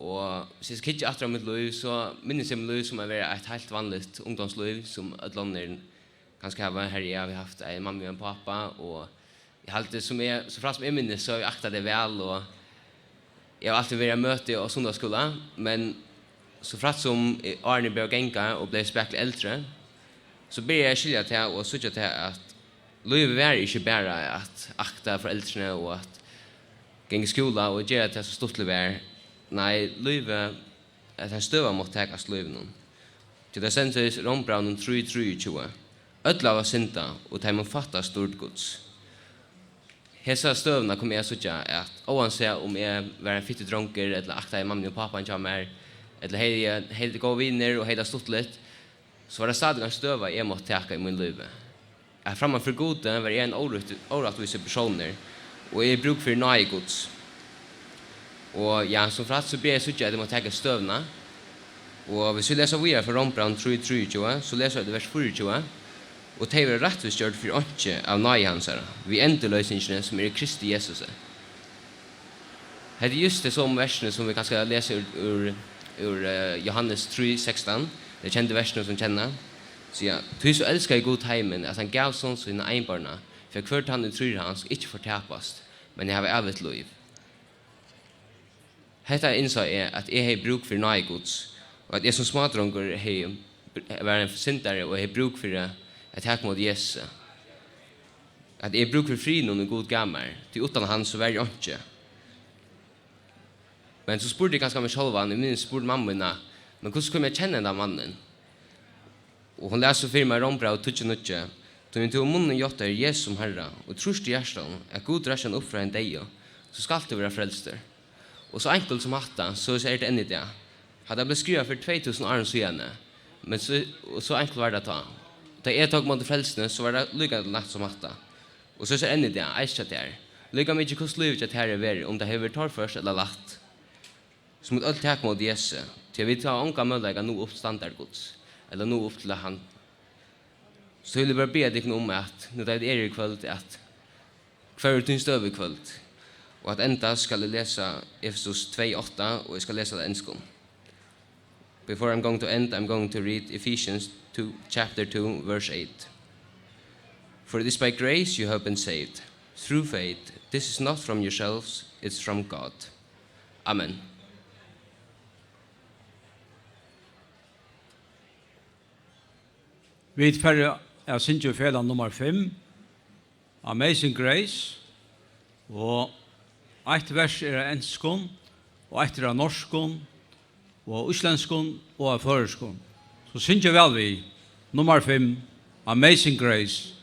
Og hvis eg skal hyggja aftur á mítt lív, so minnist eg mítt lív sum at vera eitt heilt vanligt ungdómslív, sum øll onnur kanska hava. Her eg havi havt ein mammu og ein pápa, og eg haldi, sum eg, so frægt sum eg minnist, so havi eg aktað tey væl, og eg havi altíð verið á møti á sunnudagsskúla, men so frægt sum eg, árini byrjaði at ganga og bleiv spakuliga eldri, so byrjaði eg at skilja tað og at síggja tað, at lívið var ikki bara at akta foreldrini og at ganga í skúla og gera tað, sum stuttligt var. Nei, lívið, at ein støða mátti takast í lívinum. Tí tað stendur í Rómbrævinum trý trýogtjúgu: Øll hava syndað, og teimum fattast dýrd Guds. Hesa støðuna kom eg at síggja, at óansæð um eg var ein fittur drongur ella aktaði mammu og pápan hjá mær, ella hevði, hevði góðar vinir og hevði tað stuttligt, so var tað stadig ein støða, eg mátti taka í mínum lívi. At framman fyri Gudi var eg ein órætt-, órættvísur persónur, og eg hevði brúk fyri náði Guds. Og ja, sum frægt, so byrjaði eg at síggja, at eg mátti taka støðuna. Og hvis vit lesa víðari frá Rómbrævinum trý trýogtjúgu, so lesa vit í vers fýraogtjúgu: Og tey verða rættvísgjørd fyri einki av náði hansara, við endurloysingini, sum er í Kristi Jesusi. Hetta er júst tey somu versini, sum vit kanska lesa úr, úr, úr, eh, Jóhannes trý sekstan, tey kendu versini, sum kenna. Siga: Tí so elskaði Gud heimin, at hann gav son sín einborna, fyri at hvør tann, ið trýr á hann, skal ikki fortapast, men hava ævigt lív. Hetta innsá eg, at eg hevði brúk fyri náði Guds, og at eg sum smádrongur hevði, var ein syndari og hevði brúk fyri at taka ímóti Jesusi. At eg hevði brúk fyri friðinum, ið Gud gav mær, tí uttan hann, so var eg einki. Men so spurdi eg kanska meg sjálvan, eg minnist, spurdi mammu mína: Men hvussu kom eg at kenna hendan mannin? Og hon las so fyri mær Rómbrævið tíggju níggju: Tí um tú í munninum játtar Jesus sum Harra, og trýrt í hjartanum, at Gud reisir hann upp frá hinum deyðu, so skalt tú vera frelstur. Og so einkult sum hatta, so er tað enn í dag. Hatta bleiv skrivað fyri tvey túsund árum síðani, men so, og so einkult var tað tá. Tá eg tók ímóti frelsuni, so var tað líka lætt sum hatta. Og so er tað enn í dag, eisini hjá tær. Líka mikið hvussu lívið hjá tær hevur verið, um tað hevur verið torført ella lætt. So mugu øll taka ímóti Jesusi, tí at vit hava ongan møguleika at náa upp til standard Guds, ella náa upp til at hann. So vil eg bara biðja tykkum um at, nú tá vit eru í kvøld, at hvat er tín støða í kvøld? Og at enda skal eg lesa Efesus tvey átta, og eg skal lesa tað á enskum. Before I'm going to end, I'm going to read Ephesians two, chapter two, verse eight. For it is by grace you have been saved, through faith. This is not from yourselves, it's from God. Amen. Vit fara at syngja í felag nummar fimm, Amazing Grace, og eitt vers er á enskum, og eitt er á norskum, og á íslendskum og á føroyskum. So syngja væl við. Nummar fimm, Amazing Grace.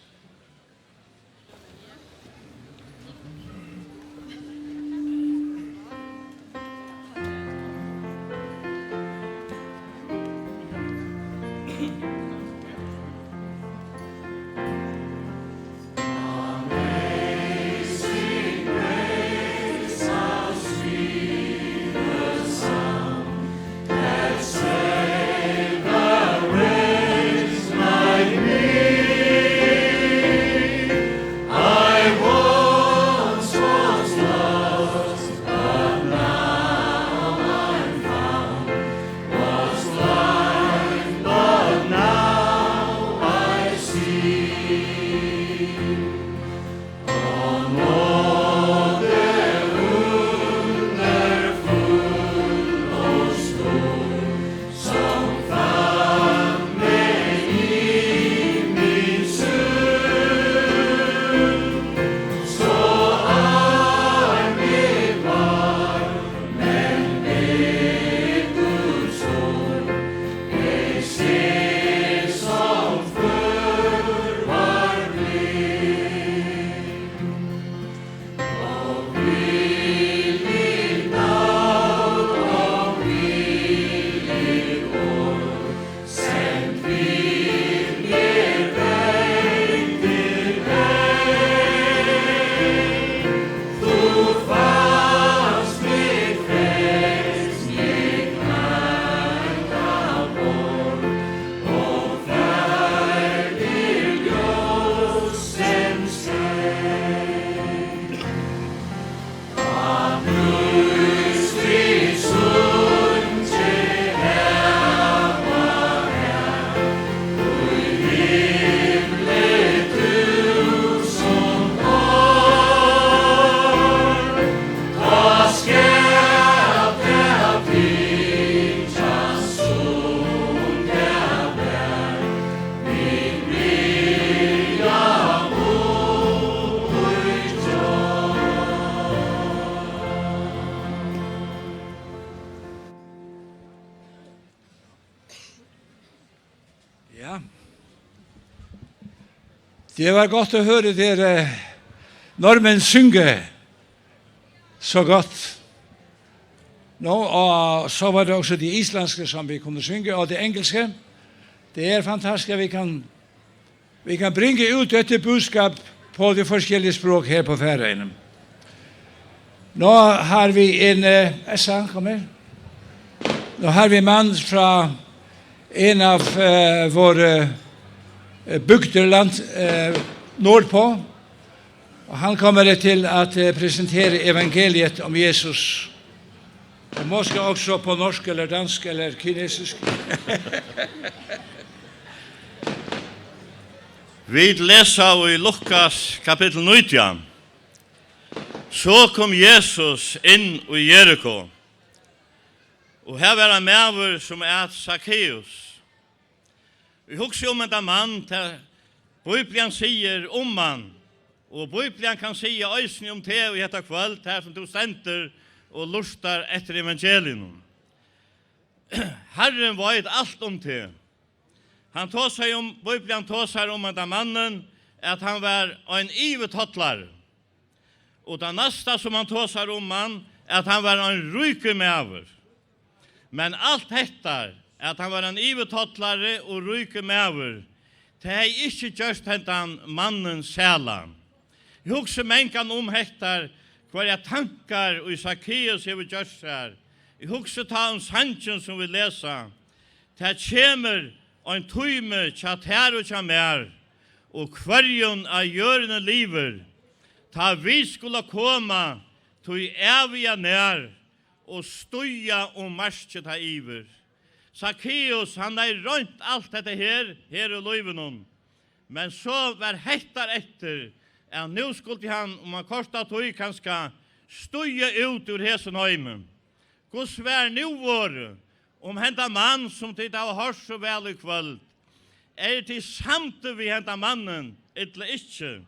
Det var godt at høre dere nordmenn synge så godt. Nå, og så var det også det islandske, som vi kunne synge, og det engelske. Det er fantastisk, at vi kan, vi kan bringe ud dette budskab på de forskellige sprog her på Færøerne. Nå har vi en, eh, Essa, kom her. Nå har vi en mand fra en af, eh, vore, eh, bygder langt, eh, nordpå. Og han kommer til at, eh, præsentere evangeliet om Jesus. Og måske også på norsk eller dansk eller kinesisk. Vit lesa í Lukas kapitel nítjan. So kom Jesus inn í Jeriko, og her var ein maður, sum æt Sakkeus. Eg hugsi um henda mann, tað Bíblian sigur um mann, og Bíblian kann siga eisini um teg í hetta kvøld, har sum tú stendur og lurtar eftir evangeliinum. Harrin veit alt um teg. Hann tosar um, Bíblian tosar um henda mannin, at hann var ein yvirtollari. Og tað næsta, sum hann tosar um hann, at hann var ein ríkur maður. Men alt hetta, at hann var ein yvirtollari og ríkur maður, tað hevði ikki gjørt hendan mannin sælan. Eg hugsi mangan um hetta, hvørjar tankar ið Sakkeus hevur gjørt sær. Eg hugsi tá um sangin, sum vit lesa. Tað kemur ein tími hjá tær og hjá mær, og hvørjum á jørðini livir, tá vit skula koma tí æviga nær og stíga um markið tá yvir. Sakkeus, hann hevði roynt alt hetta her, her í lívinum, men so var hetta eftir, at nú skuldi hann um ein korta tíð kanska stíga út úr hesum heimi. Hvussu var nú vorðið um henda mann, sum tit hava hoyrt so væl í kvøld? Eru tit samdir við henda mannin, ella ikki?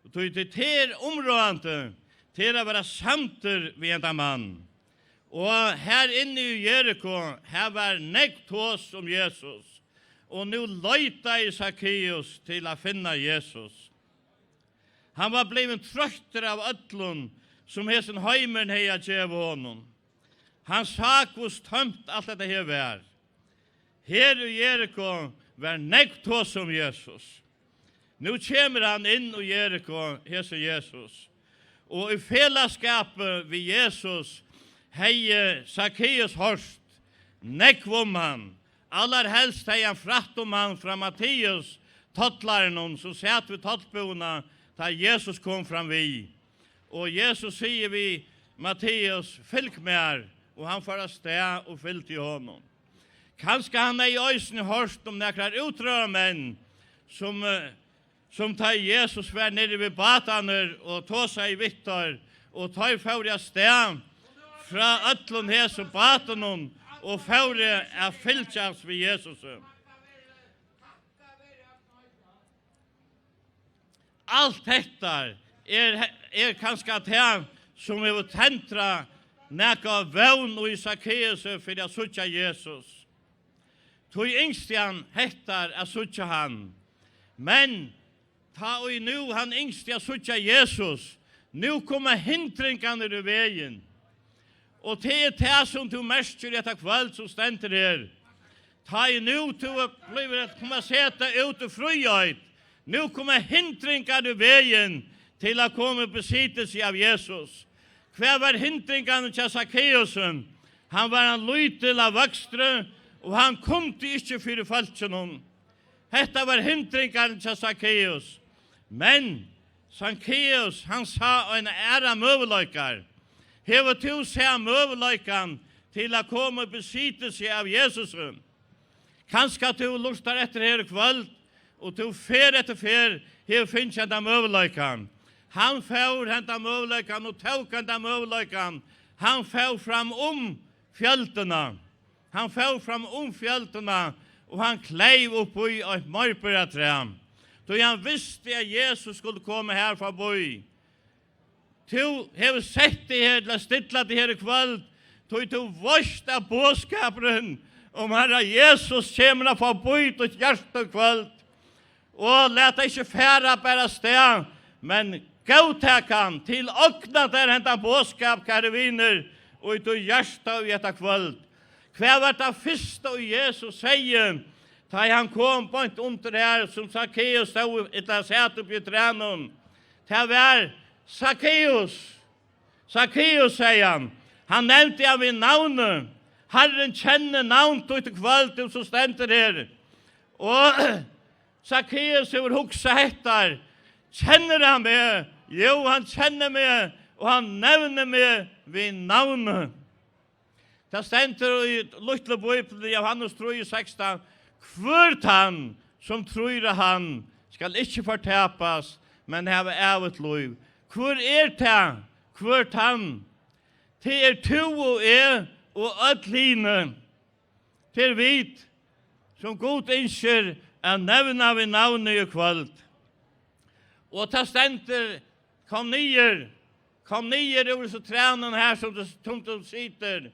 Og tí tað er umráðandi, tað er at vera samdur við henda mann. Og her inni í Jeriko, her var nógv tos um Jesus. Og nú leitaði Sakkeus til at finna Jesus. Hann var blivin troyttur av øllum, sum hesin heimurin hevði at geva honum. Hann sá, hvussu tómt alt hetta her var. Her í Jeriko var nógv tosað um Jesus. Nú kemur hann inn í Jeriko, hesin Jesus. Og í felagsskapi við Jesus hevði Sakkeus hoyrt nógv um hann. Allarhelst hevði hann frætt um hann frá Matteus, tollaranum, sum sat við tollbúðina, tá Jesus kom fram við. Og Jesus sigur við Matteus: "Fylg mær," og hann fór av stað og fylgdi honum. Kanska hann hevði eisini hoyrt um nakrar útróðrarmenn, sum, eh, sum tá Jesus var niðri við bátarnar og tosaði við teir, og teir fóru av stað frá øllum hesum bátunum og fóru at fylgjast við Jesusi. Alt hetta er, er kanska tað, sum hevur tendrað nakað vón í Sakkeusi fyri at síggja Jesus. Tí ynskti hann hettar at síggja hann. Men tá ið nú hann ynskti at síggja Jesus, nú koma hindringarnar í vegin. Og tað er tað, sum tú merkir í hetta kvøld, sum stendur her. Tá ið nú tú er blivin at koma at seta út í fríheit, nú koma hindringar í vegin til at koma í besitelse av Jesus. Hvar var hindringarnar hjá Sakkeusi? Hann var ein lítil av vøkstri, og hann kundi ikki fyri fólkinum. Hetta var hindringarnar hjá Sakkeusi. Men Sakkeusi, hann sá ein aðrar møguleikar. Hevur tú sæð møguleikan til at koma í besitelse av Jesusi? Kanska tú lurtar eftir her í kvøld, og tú ferð eftir ferð hevur fingið henda møguleikan. Hann fór henda møguleikan og tók henda møguleikan. Hann fór fram um fjøldina. Hann fór fram um fjøldina, og hann klev upp í eitt morbaratrað, tí hann visti, at Jesus skuldi koma har framvið. Tú hevur sett teg her til at stilla teg her í kvøld, tí tú veitst, at boðskapurin um Harra Jesus kemur at fáa bít í títt hjarta í kvøld. Og lat tað ikki fara bara av stað, men góðtak hann, tilogna tær hendan boðskap, kæru vinir, og í títt hjarta í hetta kvøld. Hvat var tað fyrsta, ið Jesus segði, tá ið hann kom beint undir har, sum Sakkeus stóð, ella sat uppi í trænum? Tað var: Sakkeus, Sakkeus, segði hann. Hann nevndi hann við navni. Harrin kennir navn títt í kvøld, tú sum stendur her. Og Sakkeus hevur hugsað hetta: Kennir hann meg? Jú, hann kennir meg, og hann nevnir meg við navni. Tað stendur í lítlu Bíbliuni, Jóhannes trý sekstan: Hvør tann, sum trýr á hann, skal ikki fortapast, men hava ævigt lív. Hvør er tað? Hvør tann? Tað er tú og eg og øll hini. Tað er vit, sum Gud ynskir at nevna við navni í kvøld. Og tað stendur: Kom niður, kom niður úr hesum trænum her, sum tú, sum tú situr.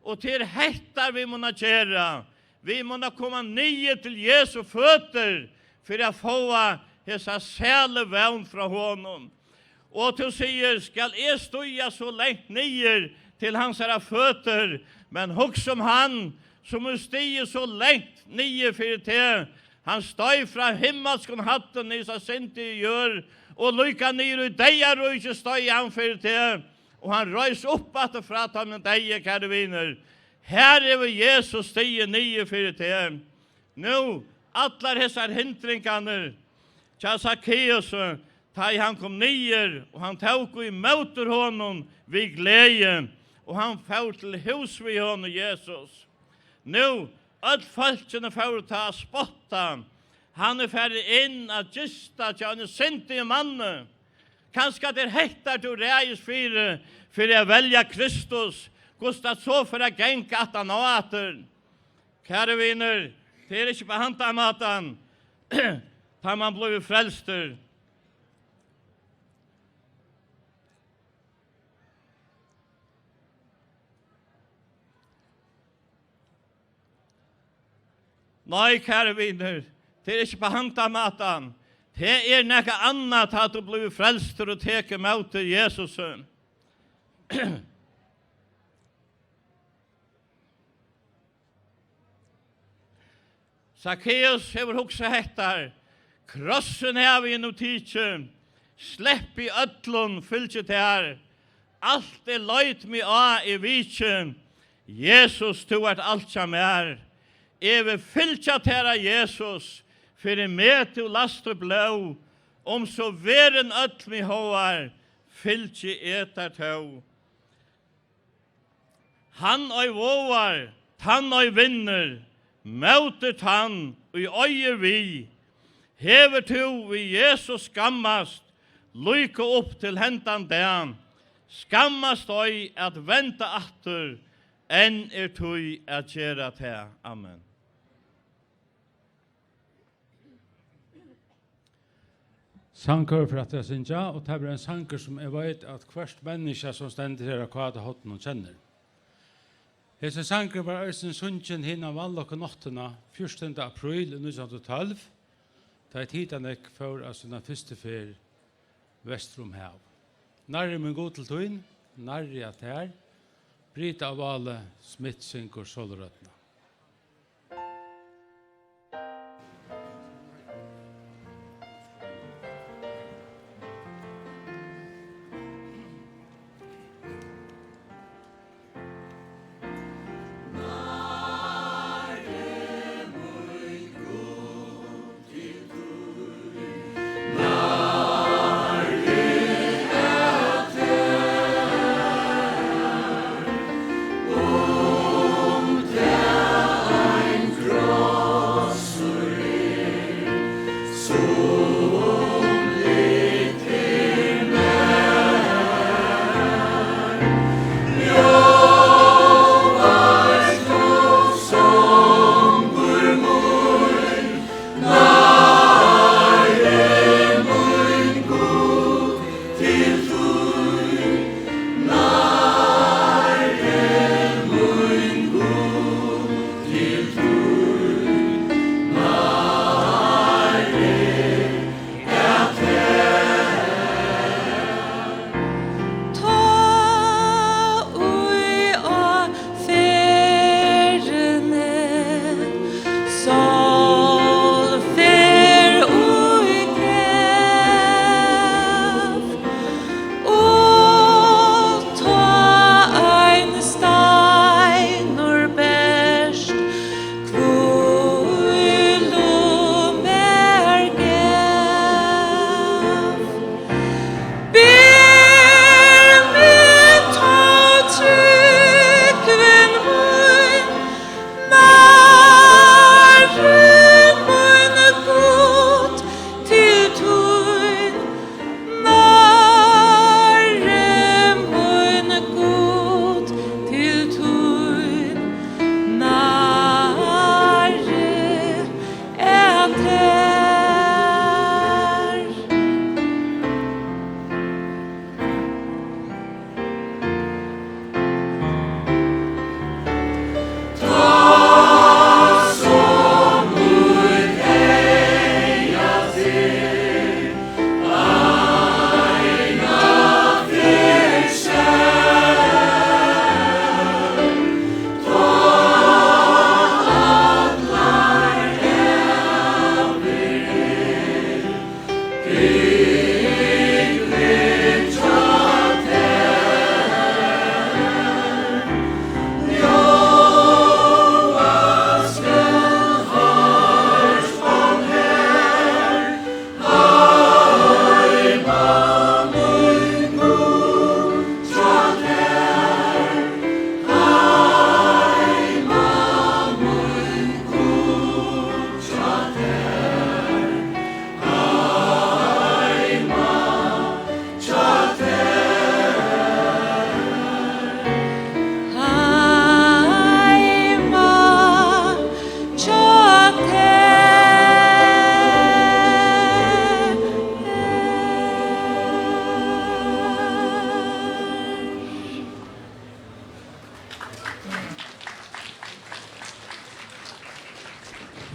Og tað er hetta, vit munnu gera. Vit munnu koma niður til Jesu føtur fyri at fáa hesa sælu vón frá honum. Og tú sigur: Skal eg stíga so langt niður til hansara føtur? Men hugsa um hann, sum hevur stigið so langt niður fyri teg. Hann steig frá himmalskum hæddum niður á syndigu jørð, og líka niður í deyðaríkið steig hann fyri teg, og hann reis upp aftur frá teimum deyðu, kæru vinir. Har hevur Jesus stigið niður fyri teg. Nú, allar hesar hindringarnar hjá Sakkeusi, tá ið hann kom niður, og hann tók í móti honum við gleði, og hann fór til hús við honum, Jesus. Nú, øll fólkini fóru tá at spotta. Hann er farin inn at gista hjá einum syndigum manni. Kanska tað er hetta, tú ræðist fyri, fyri at velja Kristus, hvussu tað so fer at ganga aftan á aftur. Kæru vinir, tað er ikki upp á handan mátan, tá man blívur frelstur. Nei, kæru vinir, tað er ikki upp á handan mátan. Tað er nakað annað, tá tú blívur frelstur og tekur ímóti Jesusi. Sakkeus hevur hugsað hetta: Krossin havi eg nú tikið, sleppi øllum, fylgi tær. Alt eg leit meg á, eg viki. Jesus, tú ert alt hjá mær. Eg vil fylgja tær, a Jesus, fyri meg tú lætst títt blóð. Um so verðin øll meg háar, fylgi eg tær tó. Hann ei vágar, tann ei vinnur, móti tann ið eigur við. Hevur tú við Jesus skammast, líka upp til hendan dag, skammast ei at venda aftur, enn er tíð at gera tað. Amen. Sangkór fer aftur at syngja, og tað verður ein sangur, sum eg veit, at hvørt menniskja, sum stendur her á Káta horninum, kennir. Hesin sangur var eisini sungin hina vanlukku náttina, fjúrtanda apríl í nítjan hundrað og tólv, tá ið Titanic fór á sína fyrstu ferð vestur um hav. Nærri, mín Gud, til tín, nærri at tær. Brita á Váli Smith syngur solorøddina.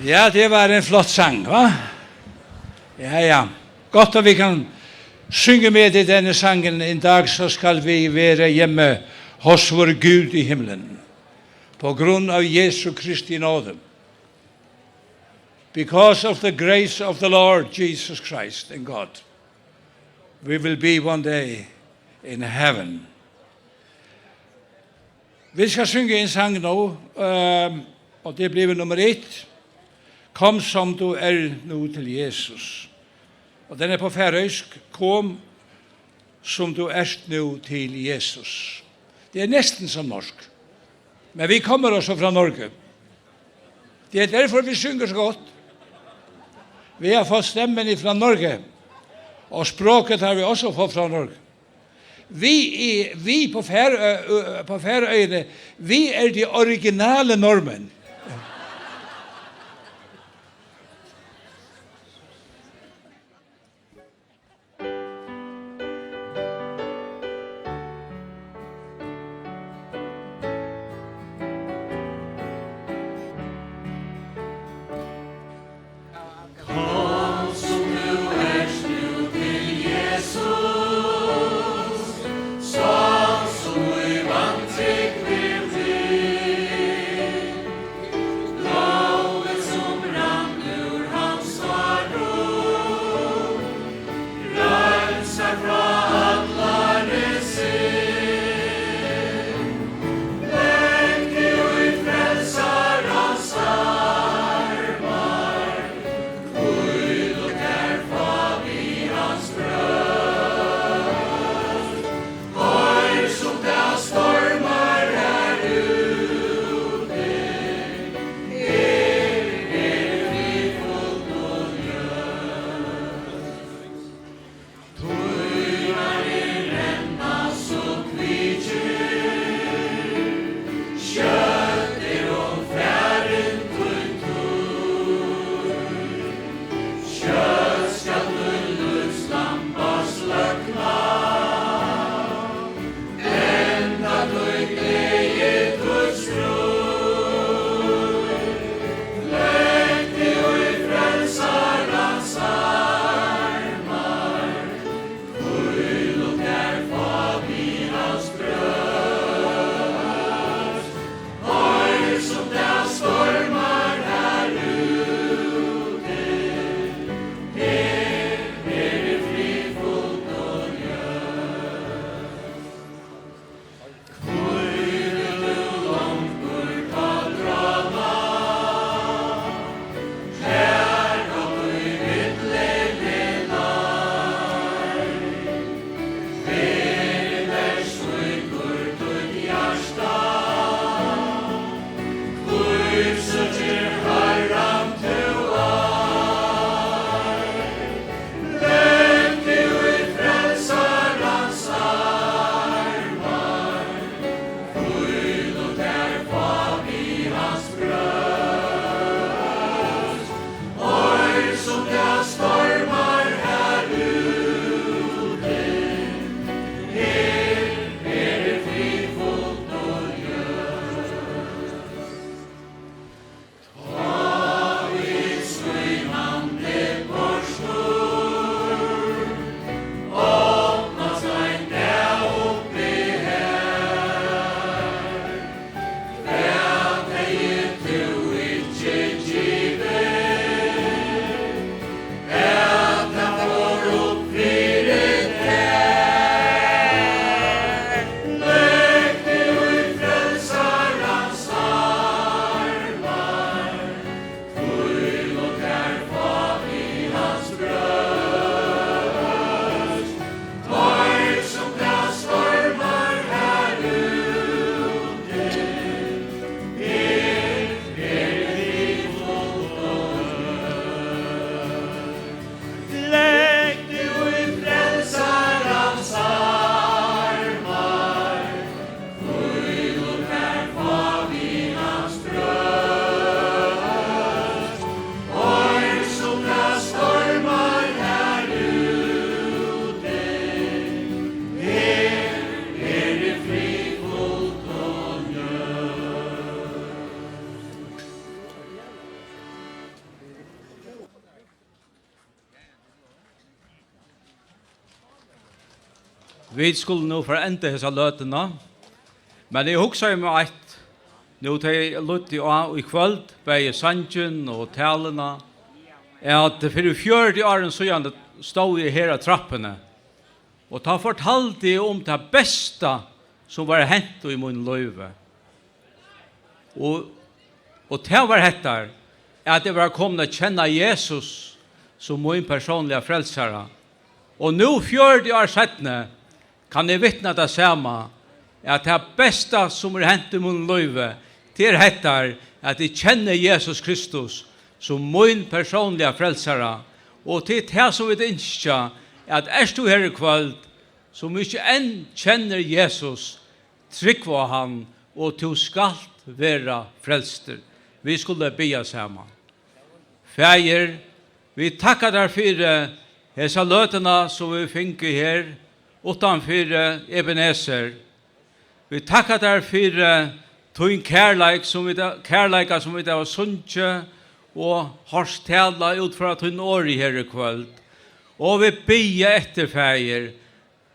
Ja, det var en flott sang, hva? Ja, ja. Godt, at vi kan synge med i denne sangen. En dag så skal vi være hjemme hos vår Gud i himmelen. På grund av Jesu Kristi nåde. Because of the grace of the Lord Jesus Christ and God, we will be one day in heaven. Vit skal syngja ein sang nú, ehm, og tað er blivið nummar eitt. Kom sum tú er nú til Jesus. Og den er på færøysk. Kom sum tú ert nú til Jesus. Det er næsten som norsk. Men vi kommer også fra Norge. Det er derfor vi synger så godt. Vi har fått stemmen fra Norge. Og språket har vi også fått fra Norge. Vi, er, vi på, Fær, på Færøyene, vi er de originale nordmenn. Vit skulu nú fara at enda hesa løtuna, men eg hugsaði mær eitt, nú tey løgdu á í kvøld, bæði sangin og taluna, at fyri fjøruti árum síðan stóð eg her á trappuni, og tá fortaldi eg um tað besta, sum var hent í mínum lívi. Og, og tað var hetta, at eg var komin at kenna Jesus sum mín persónliga frelsara. Og nú, fjøruti ár seinni, kann eg vitna tað sama, at tað besta, sum er hent í mínum lívi, tað er hetta, at eg kenni Jesus Kristus sum mín persónliga frelsara. Og tað er tað, sum vit ynskja, at ert tú her í kvøld, sum ikki enn kennir Jesus, trúgv á hann, og tú skalt vera frelstur. Vit skulu biðja saman. Faðir, vit takka tær fyri hesa løtuna, sum vit fingu her uttan fyri Ebenezer. Vit takka tær fyri tín kærleik, sum vit, kærleika, sum vit hava sungið og hoyrt tala út frá tín orði her í kvøld. Og vit biðja eftir, Faðir,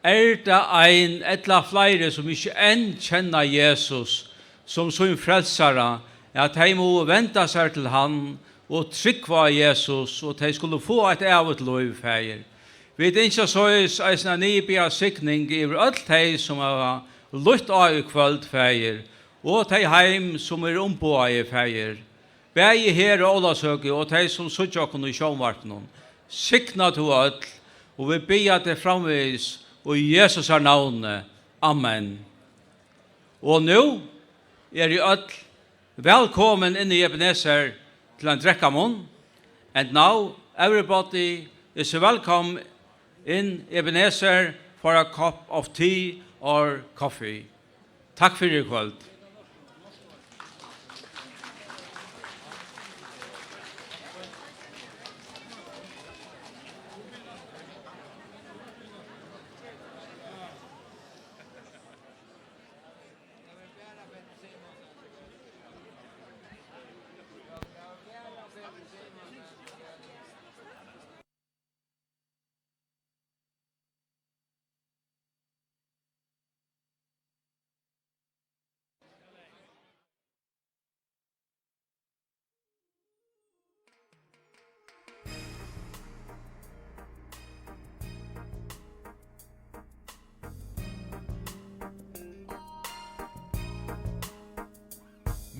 er tað ein ella fleiri, sum ikki enn kenna Jesus sum sín frelsara, at tey mugu venda sær til hann og trúgva á Jesus, og tey skulu fáa eitt ævigt lív, Faðir. Vit ynskja soleiðis eisini at niðurbiðja signing yvir øll tey, sum hava lýtt á í kvøld, Faðir, og tey heim, sum eru umboðaði, Faðir. Bæði her á Ólavsøku og tey, sum síggja okkum í sjónvarpinum. Signa tú øll, og vit biðja teg framvegis í Jesu navni. Amen. Og nú eru øll vælkomin inn í Ebenezer til ein drekkamunn. And now everybody is welcome in Ebenezer for a cup of tea or coffee. Takk fyri í kvøld.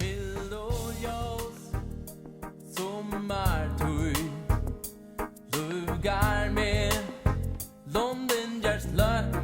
Mild og ljós summartíð, lúkar meg, lundin gerst løtt